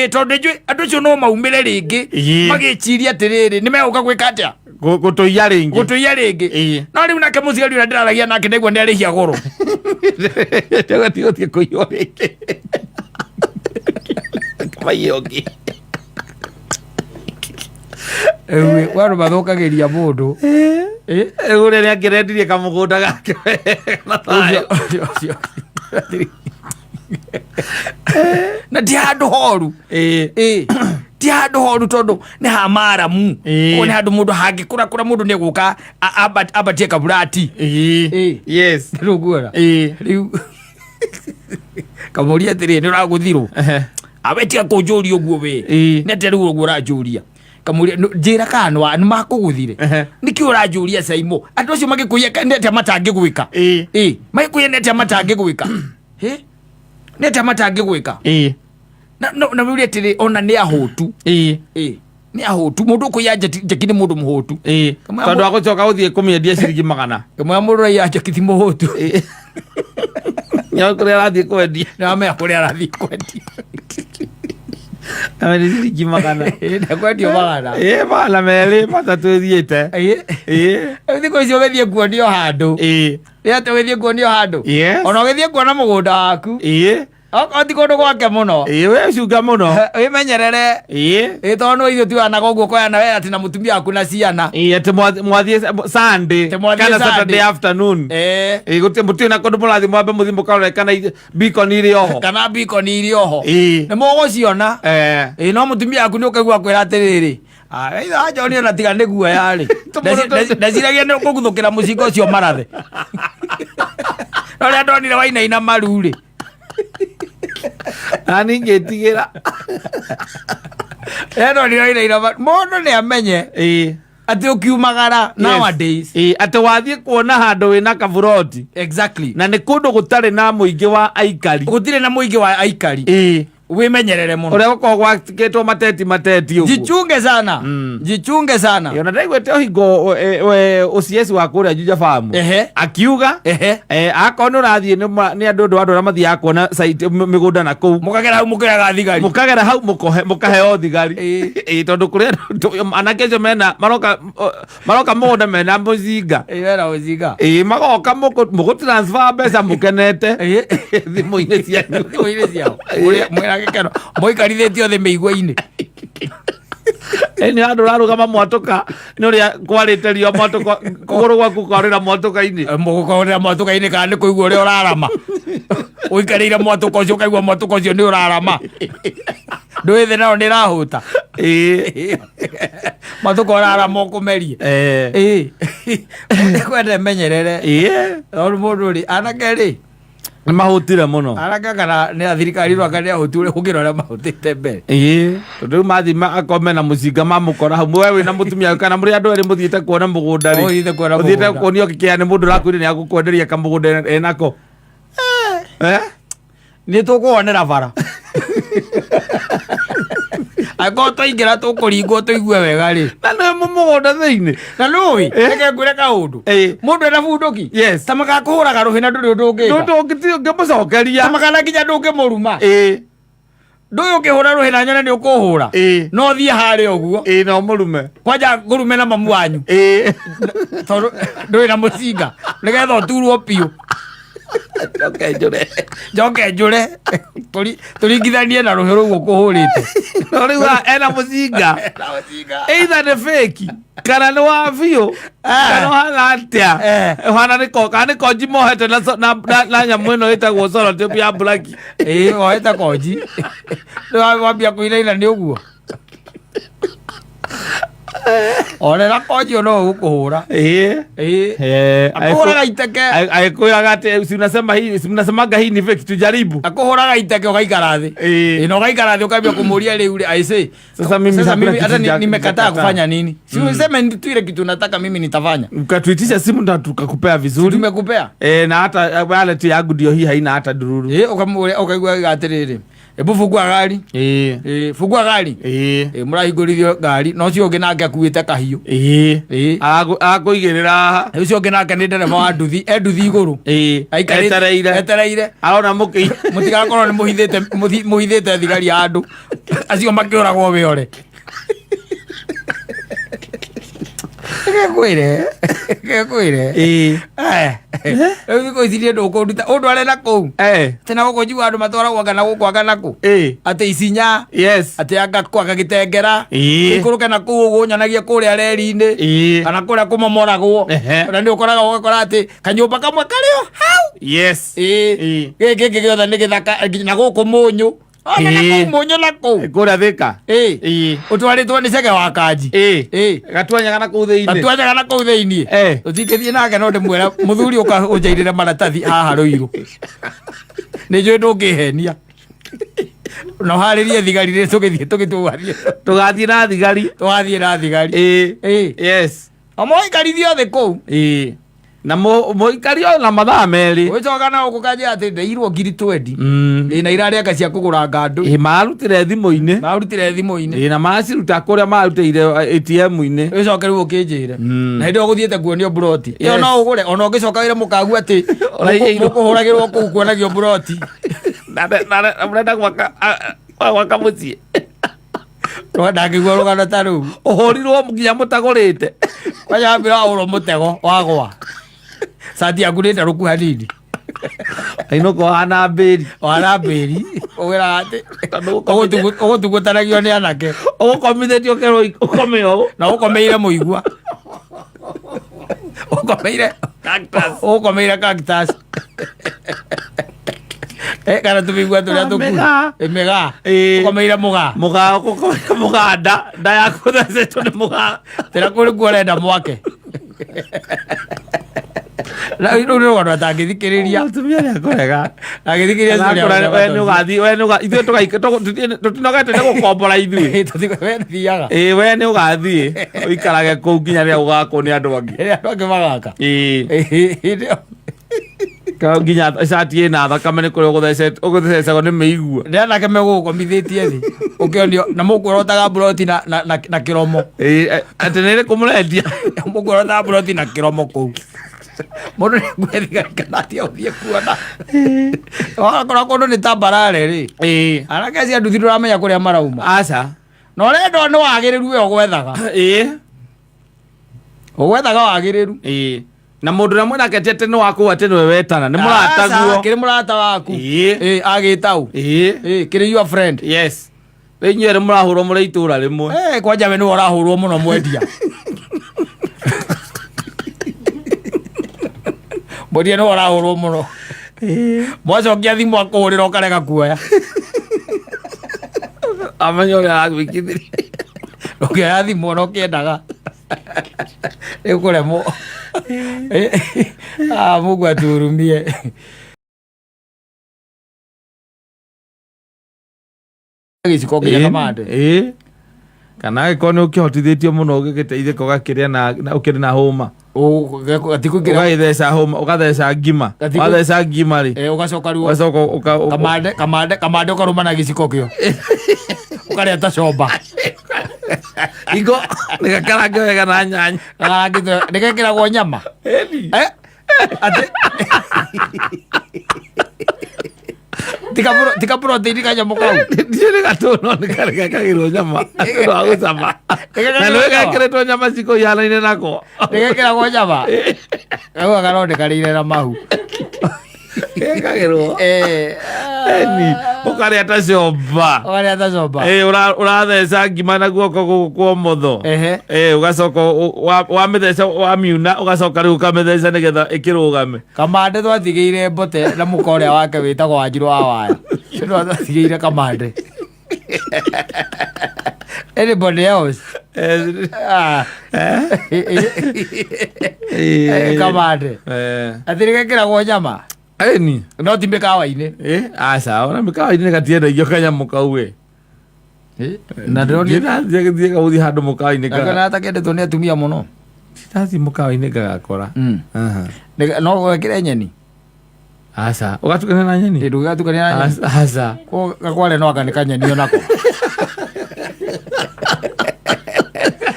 Tondũ njũĩ andũ acio no maumĩre rĩngĩ. Magĩciria atĩrĩrĩ, nĩ megũka gwĩka atĩa? Gũtũiya rĩngĩ. Gũtũiya rĩngĩ. No rĩu nake mũthigari ũrĩa ndĩraragia nake ndaigua nĩ arĩhia goro. Ndĩgũthiĩ gũthiĩ kũiywo rĩngĩ. Kamaiywo ũngĩ. Rĩu andũ mathũkagĩria mũndũ. Rĩu ũrĩa nĩakĩrendirie kamũgũnda gake na thayũ. Ũcio. Na ti handũ horu. Ti handũ horu tondũ nĩ ha maramu. Ũguo nĩ handũ mũndũ hangĩkũra kũra mũndũ nĩ egũka ambatie kaburati. Yes. Rĩu nguona. Rĩu kamũria atĩrĩ, nĩ ũragũthirwo? Awe tiga kũnjũria ũguo we. Nĩ atĩa rĩu ũguo ũranjũria? Kamũria, njĩra kana nĩ makũgũthire. Nĩkĩ ũranjũria Caimo? Andũ acio magĩkũiya nĩ atĩa matangĩgwĩka? Ĩ, magĩkũiya nĩ atĩa matangĩgwĩka? Hĩ? Nĩ atĩa matangĩgwĩka? Na wĩũrie atĩrĩ, ona nĩ ahũtu. Ĩ, nĩ ahũtu. Mũndũ ũkũiya njeki nĩ mũndũ mũhũtu. Tondũ agũcoka gũthiĩ kũmĩendia ciringi 100. Kamwe mũndũ ũraiya njeki ti mũhũtu. Nĩoĩ kũrĩa arathiĩ kwendia. Nĩ wamenya kũrĩa arathiĩ kwendia. Nĩ ciringi 100. Ndekwendio 100. Ĩ, 200, 300 ĩthiĩte. Ĩ. Rĩu thikũ ici ũgĩthiĩ kuonio handũ. Nĩ atĩ ũgĩthiĩ kuonio handũ. Ona ũgĩthiĩ kuona mũgũnda waku. Okorwo ti kũndũ gwake mũno. Ĩ, we cunga mũno. Wĩmenyerere. Ĩ, tondũ nĩ ithuĩ tuanaga ũguo koyana we atĩ na mũtumia waku na ciana. Ĩ, atĩ mwathiĩ Sunday Atĩ mwathiĩ kana Sunday. Saturday afternoon. Ĩ, mũtirĩ na kũndũ mũrathiĩ mwambe mũthiĩ mũkarore kana beacon irĩ oho. Kana beacon irĩ oho. Nĩ mũgũciona. Ĩ, no mũtumia waku nĩ ũkaigua kwĩra atĩrĩrĩ, ithe wa John ona tiga nĩ guoya rĩ. Ndeciragia nĩ ũkũguthũkĩra mũcinga ũcio marathe. No rĩrĩa ndonire wainaina maru rĩ. Na niĩ ngĩtigĩra. Rĩrĩa ndonire wainaina maru, mũndũ nĩ amenye atĩ ũkiumagara nowadays. Atĩ wathiĩ kuona handũ wĩna kaburoti. Na nĩ kũndũ gũtarĩ na mũingĩ wa aikari. Gũtirĩ na mũingĩ wa aikari. Wĩmenyerere mũno. Ũrĩa gũkoragwo gwakĩtwo mateti mateti ũguo. Jichunge sana. Jichunge sana. Ona ndaiguĩte ũhingo OCS wa kũrĩa Juja Farm. Akiuga, akorwo nĩ ũrathiĩ nĩ andũ ũndũ wa andũ arĩa mathiaga kuona site, mĩgũnda na kũu. Mũkagera hau mũkĩoyaga thigari. Mũkagera hau mũkaheo thigari. Tondũ kũrĩa anake acio mena, maroka mũgũnda mena mũcinga. Mena mũcinga. Magoka mũgũ transfer mbeca mũkenete. Thimũ-inĩ cianyu. Thimũ-inĩ ciao. Mwĩna gĩkeno. Mũikarithĩtio thĩ mĩigua-inĩ. Nĩ handũ ũrarũgama mwatũka, nĩ ũrĩa kwarĩte riũa mwatũka, kũgũrũ gwaku kwarĩra mwatũka-inĩ. Mũgũkorĩra mwatũka-inĩ kana nĩ kũigua ũrĩa ũrarama. Ũikarĩire mwatũka ũcio ũkaigua mwatũka ũcio nĩ ũrarama. Ndũĩ thĩ nayo nĩ ĩrahũta. Mwatũka ũrarama ũkũmerie. Kwenda menyerere. Tondũ mũndũ rĩ, anake rĩ, Nĩ mahũtire mũno. Anake kana nĩ a thirikari rwaka nĩ ahũtu ũrĩa gũkĩra ũrĩa mahũtĩte mbere. Tondũ rĩu mathiĩ akorwo mena mũcinga mamũkora hau, we wĩna mũtumia waku kana mũrĩ andũ erĩ mũthiĩte kuona mũgũnda rĩ. Ũthiĩte kuona Ũthiĩte mũgũnda. kuonio kĩkĩa nĩ mũndũ ũrakwĩrire nĩ agũkwenderia kamũgũnda enako. Nĩ tũkũwonera bara. Angĩkorwo twaingĩra tũkũringwo tũigue wega rĩ. Na nĩ mũgũnda thĩinĩ. Na nũĩ, reke ngwĩre kaũndũ. Mũndũ ena bunduki. Ta magakũhũraga rũhĩ na ndũrĩ ũndũ ũngĩka. Ndũndũ ũngĩmũcokeria. Ta magana nginya ndũngĩmũruma. Ndũĩ ũngĩhũra rũhĩ na nyone nĩ ũkũhũra. No thiĩ harĩa ũguo. No mũrume. Kwanja ngũrume na mamu wanyu. Tondũ ndũrĩ na mũcinga. Nĩgetha ũturwo biũ. Njoke njũre. Njoke njũre. Tũringithanie na rũhĩ rũu ũkũhũrĩte. No rĩu ena mũcinga. Ena mũcinga. Either nĩ fake kana nĩ wa biũ. Kana ũhana atĩa? Ũhana nĩ ko, kana nĩ konji mohete na so-, na, na, na nyamũ ĩno ĩtagwo cellotape ya black. Mohete konji. Nĩ wambia kũinaina nĩ ũguo. Onera konji no ũgũkũhũra. Akũhũraga iteke. Agĩkwĩraga atĩ si unasema hii, si mnasemaga hii ni fake, tujaribu. Akũhũraga iteke ũgaikara thĩ. Na ũgaikara thĩ ũkambia kũmũria rĩu rĩ, I say, Sasa mimi sasa hakuna mimi kitu hata nimekataa nimekataa. kufanya nini? Si useme tu ile kitu nataka mimi nitafanya. Ukatuitisha simu na tukakupea vizuri. Tumekupea. Na hata wallet yangu ndio hii haina hata dururu. Ukaigua atĩrĩrĩ. Ebu fungua gari. Fungua gari. Mũrahingũrithio ngari, na ũcio ũngĩ nake akuĩte kahiũ. Arakũigĩrĩra haha. Ũcio ũngĩ nake nĩ ndereba wa nduthi, e nduthi igũrũ. Aikarĩte- Etereire. Etereire. Arona mũkĩ- Mũtigakorwo nĩ mũhithĩte thigari ya andũ. Acio makĩũragwo wĩore. Ngekwĩre. Ngekwĩre. Rĩu thikũ ici niĩ ndũkũnduta, ũndware na kũu. Tena gũkũ njiguaga andũ matwaragwo anga na gũkũ anga na kũ. Atĩ Isinya. Atĩ anga kũ anga Gĩtengera. Ũikũrũke na kũu ũguo ũnyonagie kũrĩa reri-inĩ. Kana kũrĩa kũmomoragwo. Ona nĩ ũkoraga ũgakora atĩ kanyũmba kamwe karĩ o hau. Gĩkĩ kĩngĩ gĩothe nĩ gĩthaka, nginya gũkũ Mũnyũ. Ona na kũu Mũnyũ na kũu. Kũrĩa Thĩka. Ũtwarĩtwo nĩ Chege wa Kanji. Gatuanyaga na kũu thĩinĩ. Gatuanyaga na kũu thĩinĩ. Tũtingĩthiĩ nake no ndĩmwĩra mũthuri ũka ũnjairĩre maratathi haha Rũirũ. Nĩ njũĩ ndũngĩhenia. Na ũharĩrie thigari rĩ tũgĩthiĩ tũgĩtũgathiĩ. Tũgathiĩ na thigari. Tũgathiĩ na thigari. Ĩĩ. Ĩĩ. Yes. Mũikarithio thĩ kũu. Ĩĩ. Na mũikari o na mathaa merĩ. Ũgĩcoka na ũkũkanjĩra atĩ ndeirwo ngiri 20. Ĩ na irarĩ cia kũgũra ngandũ. Ĩ marutire thimũ-inĩ. Marutire thimũ-inĩ. Ĩ na maciruta kũrĩa marutĩire ATM-inĩ. Ũcoke rĩu ũkĩnjĩre. Na hĩndĩ ĩyo ũgũthiĩte kuonio mburoti. Ĩyo Yes. no ũgũre ona ũngĩcoka wĩre mũkagu atĩ Ũraiyĩirwo. mũkũhũragĩrwo kũu kuonagio mburoti. Na mũrenda gwaka gwaka mũciĩ. Ndangĩigua rũgano ta rũu. Ũhũrirwo nginya mũtagũrĩte. Kwanja wambĩra wahũrwo mũtego wagwa. Cati yaku nĩ ndarũku hanini. Ainũka ũhana mbĩri. Wana mbĩri. Ũgĩraga atĩ Tondũ ũgũkomithĩtio- ũgũtungutanagio nĩ anake. Ũgũkomithĩtio ũkerwo ũkome ũũ. Na ũkomeire mũigua. Ũkomeire Cactus. Ũkomeire cactus. Eh, kana tũmĩigua tũrĩa tũkuhĩ. Mĩgaa. Eh, mĩgaa. Ĩĩ. Ũkomeire mũgaa. Mũgaa ũgũkomeire mũgaa nda nda yaku ũthecetwo nĩ mũgaa. Tĩra kũrĩ kuo ũrenda mwake. Na rĩu nĩ rũgano atangĩthikĩrĩria. Mũtumia nĩ akũrega. Agĩthikĩrĩria Arakũra, we nĩ ũgathiĩ we nĩ ũgathiĩ ithuĩ tũtinogete nĩ gũkombora ithuĩ. We thiaga. Ĩĩ we nĩ ũgathiĩ ũikarage kũu nginya rĩrĩa ũgakwo nĩ andũ angĩ. Rĩrĩa andũ angĩ magaka. Ĩĩ. Hĩndĩ ĩyo Ka nginya cati ĩna thakame nĩ kũrĩa ũgũthecagwo nĩ mĩigua. nĩ anake megũgũkomithĩtie thĩ ũkĩonio na mũkuorotaga mburoti na, na, na, na kĩromo. Ĩĩ atĩ nĩ ĩrĩkũ mũrendia? Mũkuorotaga mburoti na kĩromo kũu. Mũndũ nĩ akuhe kana atige gũthiĩ kuona. Wakora kũndũ nĩ tambarare rĩ. Ĩĩ. Anake acio a nduthi ndũramenya kũrĩa marauma. Aca. Na ũrenda nĩ wagĩrĩru we ũgwethaga. Ĩĩ. Ũgwethaga wagĩrĩru. Ĩĩ. Na mũndũ ũrĩa mwĩnake ti atĩ nĩ waku atĩ nĩwe wetana nĩ Aca, mũrataguo. kĩrĩ mũrata waku. Ĩĩ. Ĩĩ agĩtau. Ĩĩ. Ĩĩ kĩrĩ your friend. Yes. Rĩu inyuĩ erĩ mũrahũrwo mũrĩ itũra rĩmwe. Eh, kwanja we nĩwe ũrahũrwo mũno mwendia. Mwendia nĩwe ũrahũrwo mũno. Mwacokia thimũ akũhũrĩra ũkarega kuoya. Amenya ũrĩa aragwĩkithĩria. Ũkĩoya thimũ ona ũkĩendaga. Rĩu kũremwo. Ah, Mungu atuhurumie. Gĩciko nginya kamande. Ĩĩ. Kana angĩkorwo nĩ ũkĩhotithĩtio mũno ũgĩgĩteithĩka ũgakĩrĩa na ũkĩrĩ na hũma. Gatikũingĩra. Ũgagĩtheca hũma ũgatheca ngima. Gatiku- Watheca ngima rĩ. Eh, ũgacoka rĩu Ũgacoka kamande kamande kamande ũkarũma na gĩciko kĩo. Ũkarĩa ta comba. Ingo nĩgakarange wega na nyanya. Karangĩtwo nĩgekĩragwo nyama. Ĩni. Eh? Atĩ tika protein kanyamũ kau. Ndiũĩ nĩ gatũ no nĩ karĩ gekagĩrwo nyama. Nĩ ũndũ wa gũcama. Na nĩ gekĩrĩtwo nyama ciko ihanaine nako. Nĩgekĩragwo nyama. Kau garondekanĩire na mahu. Gekagĩrwo. Eh. Ĩni. Ũkarĩa ta comba. Ũkarĩa ta comba. Ĩĩ ũratheca ngima na guoko gũkũ kwa ũmotho. Ehe. Ĩĩ ũgacoka wamĩtheca wamiuna ũgacoka rĩu ũkamĩtheca nĩgetha ĩkĩrũgame. Kamande twatigĩire mbote na mũka ũrĩa wake wĩtagwo Wanjirũ wa Waya. Nĩwe twatigĩire kamande. Anybody else? Ah. Ĩĩ. Kamande. Eh. Atĩ nĩgekĩragwo nyama. Ĩni. No ti mĩkawa-inĩ. Ĩ aca ona mĩkawa-inĩ gatiendagio kanyamũ kau ĩ. Na ndĩronire Ndĩrathiĩ gũthiĩ handũ mũkawa-inĩ Ndakĩona atakendetwo nĩ atumia mũno. Ndathiĩ mũkawa-inĩ ngagakora. Aha. No wekĩre nyeni. Aca ũgatukania na nyeni. Ndũgatukania na nyeni. Aca. Gakware no anga nĩ kanyeni onako.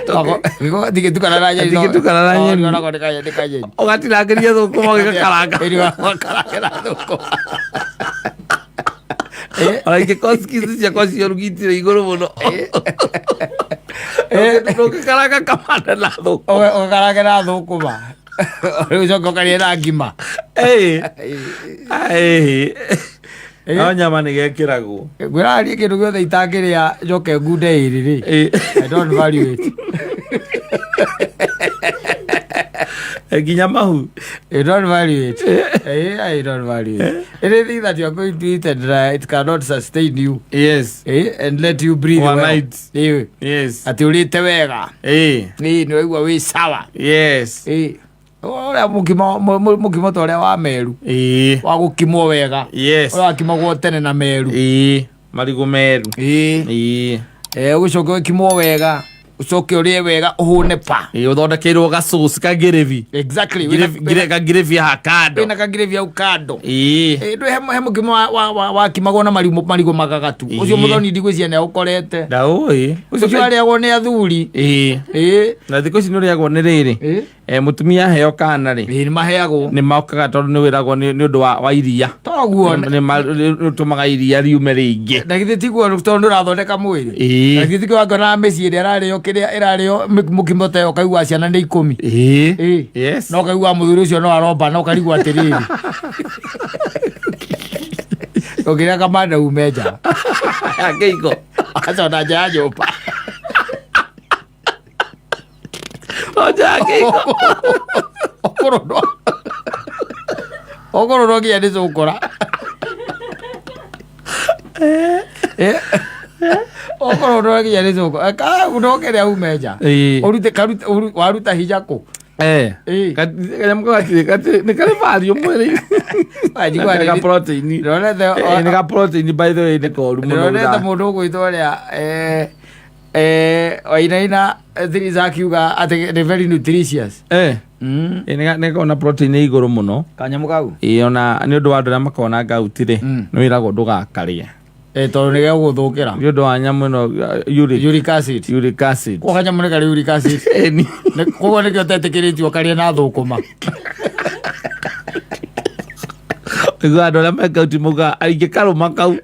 Gatingĩtukana na nyeni. Gatingĩtukana na nyeni. Onako nĩ kanyeni kanyeni. Ũgatinangĩria thũkũma ũgĩgakaranga. Ũgakarangĩra thũkũma. Ona ingĩkorwo skills ciakwa cia ũrugi itirĩ igũrũ mũno. Ndũngĩkaranga kamande na thũkũma. Ũgakarange na thũkũma. Rĩu ũcoke ũkarĩe na ngima. Ĩĩ. Ĩĩ. No nyama nĩ gekĩragwo. Ngwĩraga niĩ kĩndũ gĩothe itangĩrĩa njoke ngunde ĩrĩ rĩ. Ĩĩ. I don't value it. Nginya mahu. I don't value it. I don't value it. Anything that you are going to eat and it cannot sustain you. Yes. And let you breathe One well. night. Yes. Atĩ ũrĩte wega. Ĩĩ. Nĩ waigua wĩ sawa. Yes. Ũrĩa mũkimo mũkimo ta ũrĩa wa meru. Ĩĩ. Wa gũkimwo wega. Yes. Ũrĩa wakimagwo tene na meru. Ĩĩ. Marigũ meru. Ĩĩ. Ĩĩ. Eh, ũgĩcoke ũkimwo wega, ũcoke ũrĩe wega, ũhũne pa. Ĩĩ, ũthondekeirwo gacoci kangĩrĩbi. Exactly. Kangĩrĩbi haha kando. Wĩna kangĩrĩbi hau kando. Ĩĩ. Eh, ndũ he mũkimo wakimagwo na marigũ, marigũ magagatu. Ĩĩ. Ũcio mũthoni ndigwĩciria nĩ aũkorete. Ndaũĩ. Ũcio arĩagwo nĩ athuri. Ĩĩ. Ĩĩ. Na thikũ ici nĩ ũrĩagwo nĩ rĩrĩ. Ĩĩ. Eh, mũtumia aheo kana rĩ, Ĩĩ, nĩ maheagwo. Nĩ mokaga tondũ nĩ wĩragwo nĩ ũndũ wa iria. Toguo. Nĩ ũtũmaga iria riume rĩingĩ. Na githĩ tiguo tondũ nĩ ũrathondeka mwĩrĩ? Ĩĩ. Na githĩ tiguo wangĩona mĩciĩ ĩrĩa ĩrarĩo kĩrĩa ĩrarĩo mũkimo ta ĩyo, ũkaigua ciana nĩ 10. Ĩĩ. Ĩĩ. Yes. No ũkaigua mũthuri ũcio no aromba na ũkarigwo atĩrĩrĩ. Ũngĩrĩa kamande ume nja. Akĩiko. Aca ona nja ya nyũmba. Nja ya kĩiko. Ũkũrũrwo. Ũkũrũrwo nginya nĩ cũkũra. Eh. Ũkũrũrwo nginya nĩ cũkũra. Ka ndũkĩrĩa ume nja. Ĩĩ. Ũrute karute waruta hinya kũ? Eh. Ĩĩ. Kanyamũ kau gatirĩ nĩ karĩ value mwĩrĩ-inĩ. Wanjigua Nĩ ka protein. Ndĩronete Eh, nĩ ka protein, by the way, nĩ koru mũno. Ndĩronete mũndũ ũgwĩtwo ũrĩa wainaina thiriza akiuga atĩ nĩ very nutritious. Eh. Ĩ, nĩ gakoragwo na protein ĩ igũrũ mũno. Kanyamũ kau. Ĩ, ona nĩ ũndũ wa andũ arĩa makoragwo na gout rĩ, nĩ wĩragwo ndũgakarĩe. Eh, tondũ nĩ gegũgũthũkĩra. Nĩ ũndũ wa nyamũ ĩno, uric, Uric acid. Uric acid. Kwa kanyamũ nĩ karĩ uric acid. Ĩni. Koguo nĩkĩo ũtetĩkĩrĩtio ũkarĩe na thũkũma. Nĩguo andũ arĩa me gout maugaga ingĩkarũma kau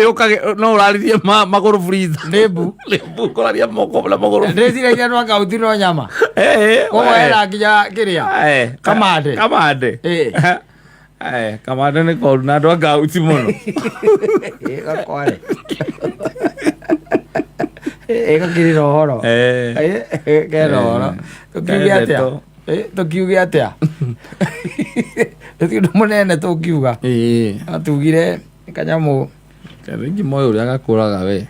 yũkage no ũraririe magũrũ freezer. Nĩ mbu. Nĩ mbu, kũraria moko na magũrũ. Ndĩciragia andũ a gout no nyama. Eh, Koguo eh. hena nginya kĩrĩa. Eh, Kamande. Kamande. Eh. Eh, kamande nĩ koru na andũ a gout mũno. Eh, gakware. Eh, gakĩrĩ na ũhoro. Eh. Eh, kena ũhoro. Tũkiuge atĩa? Kendetwo. Eh, tũkiuge atĩa? Tũtirĩ ũndũ mũnene tũkiuga. Ĩĩ. Atugire kanyamũ. Rĩngĩ moĩ ũrĩa gakũraga we.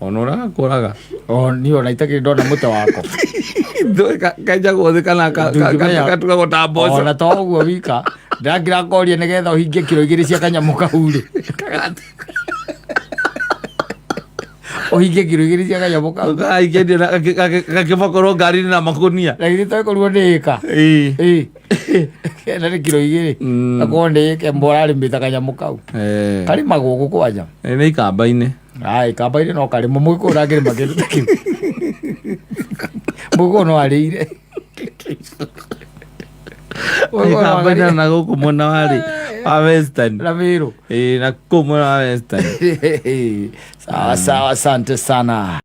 Ona ũrĩa gakũraga. O niĩ ona itakĩrĩ ndona mũtĩ wako. Kenjagwo thĩ kana Ndũngĩmenya. gatugagwo ta mboco. Ona to ũguo wika ndĩrakira ngoria nĩgetha ũhingie kiro 2 cia kanyamũ kau rĩ. Ũhingie kiro 2 cia kanyamũ kau. Gakĩendio gakĩbokorwo ngari-inĩ na makũnia. Na githĩ tokorwo nĩ ĩka. Ĩĩ. Ĩĩ. Kenda nĩ kiro 2. Akorwo nĩ ĩka mbora arĩmĩte kanyamũ kau. Eh. Karĩmagwo gũkũ kwanja. Ĩ, nĩ ikamba-inĩ. Ai, kamba-inĩ no karĩmwo, mũgĩkũyũ ndangĩrĩma kĩndũ ta kĩu. Mũgĩkũyũ no arĩire. Mũgĩkũyũ no Ikamba-inĩ arĩire. na gũkũ mwena wa rĩ wa Western. Na Meru. Ĩĩ, na kũu mwena wa Western. Sawa sawa, asante sana.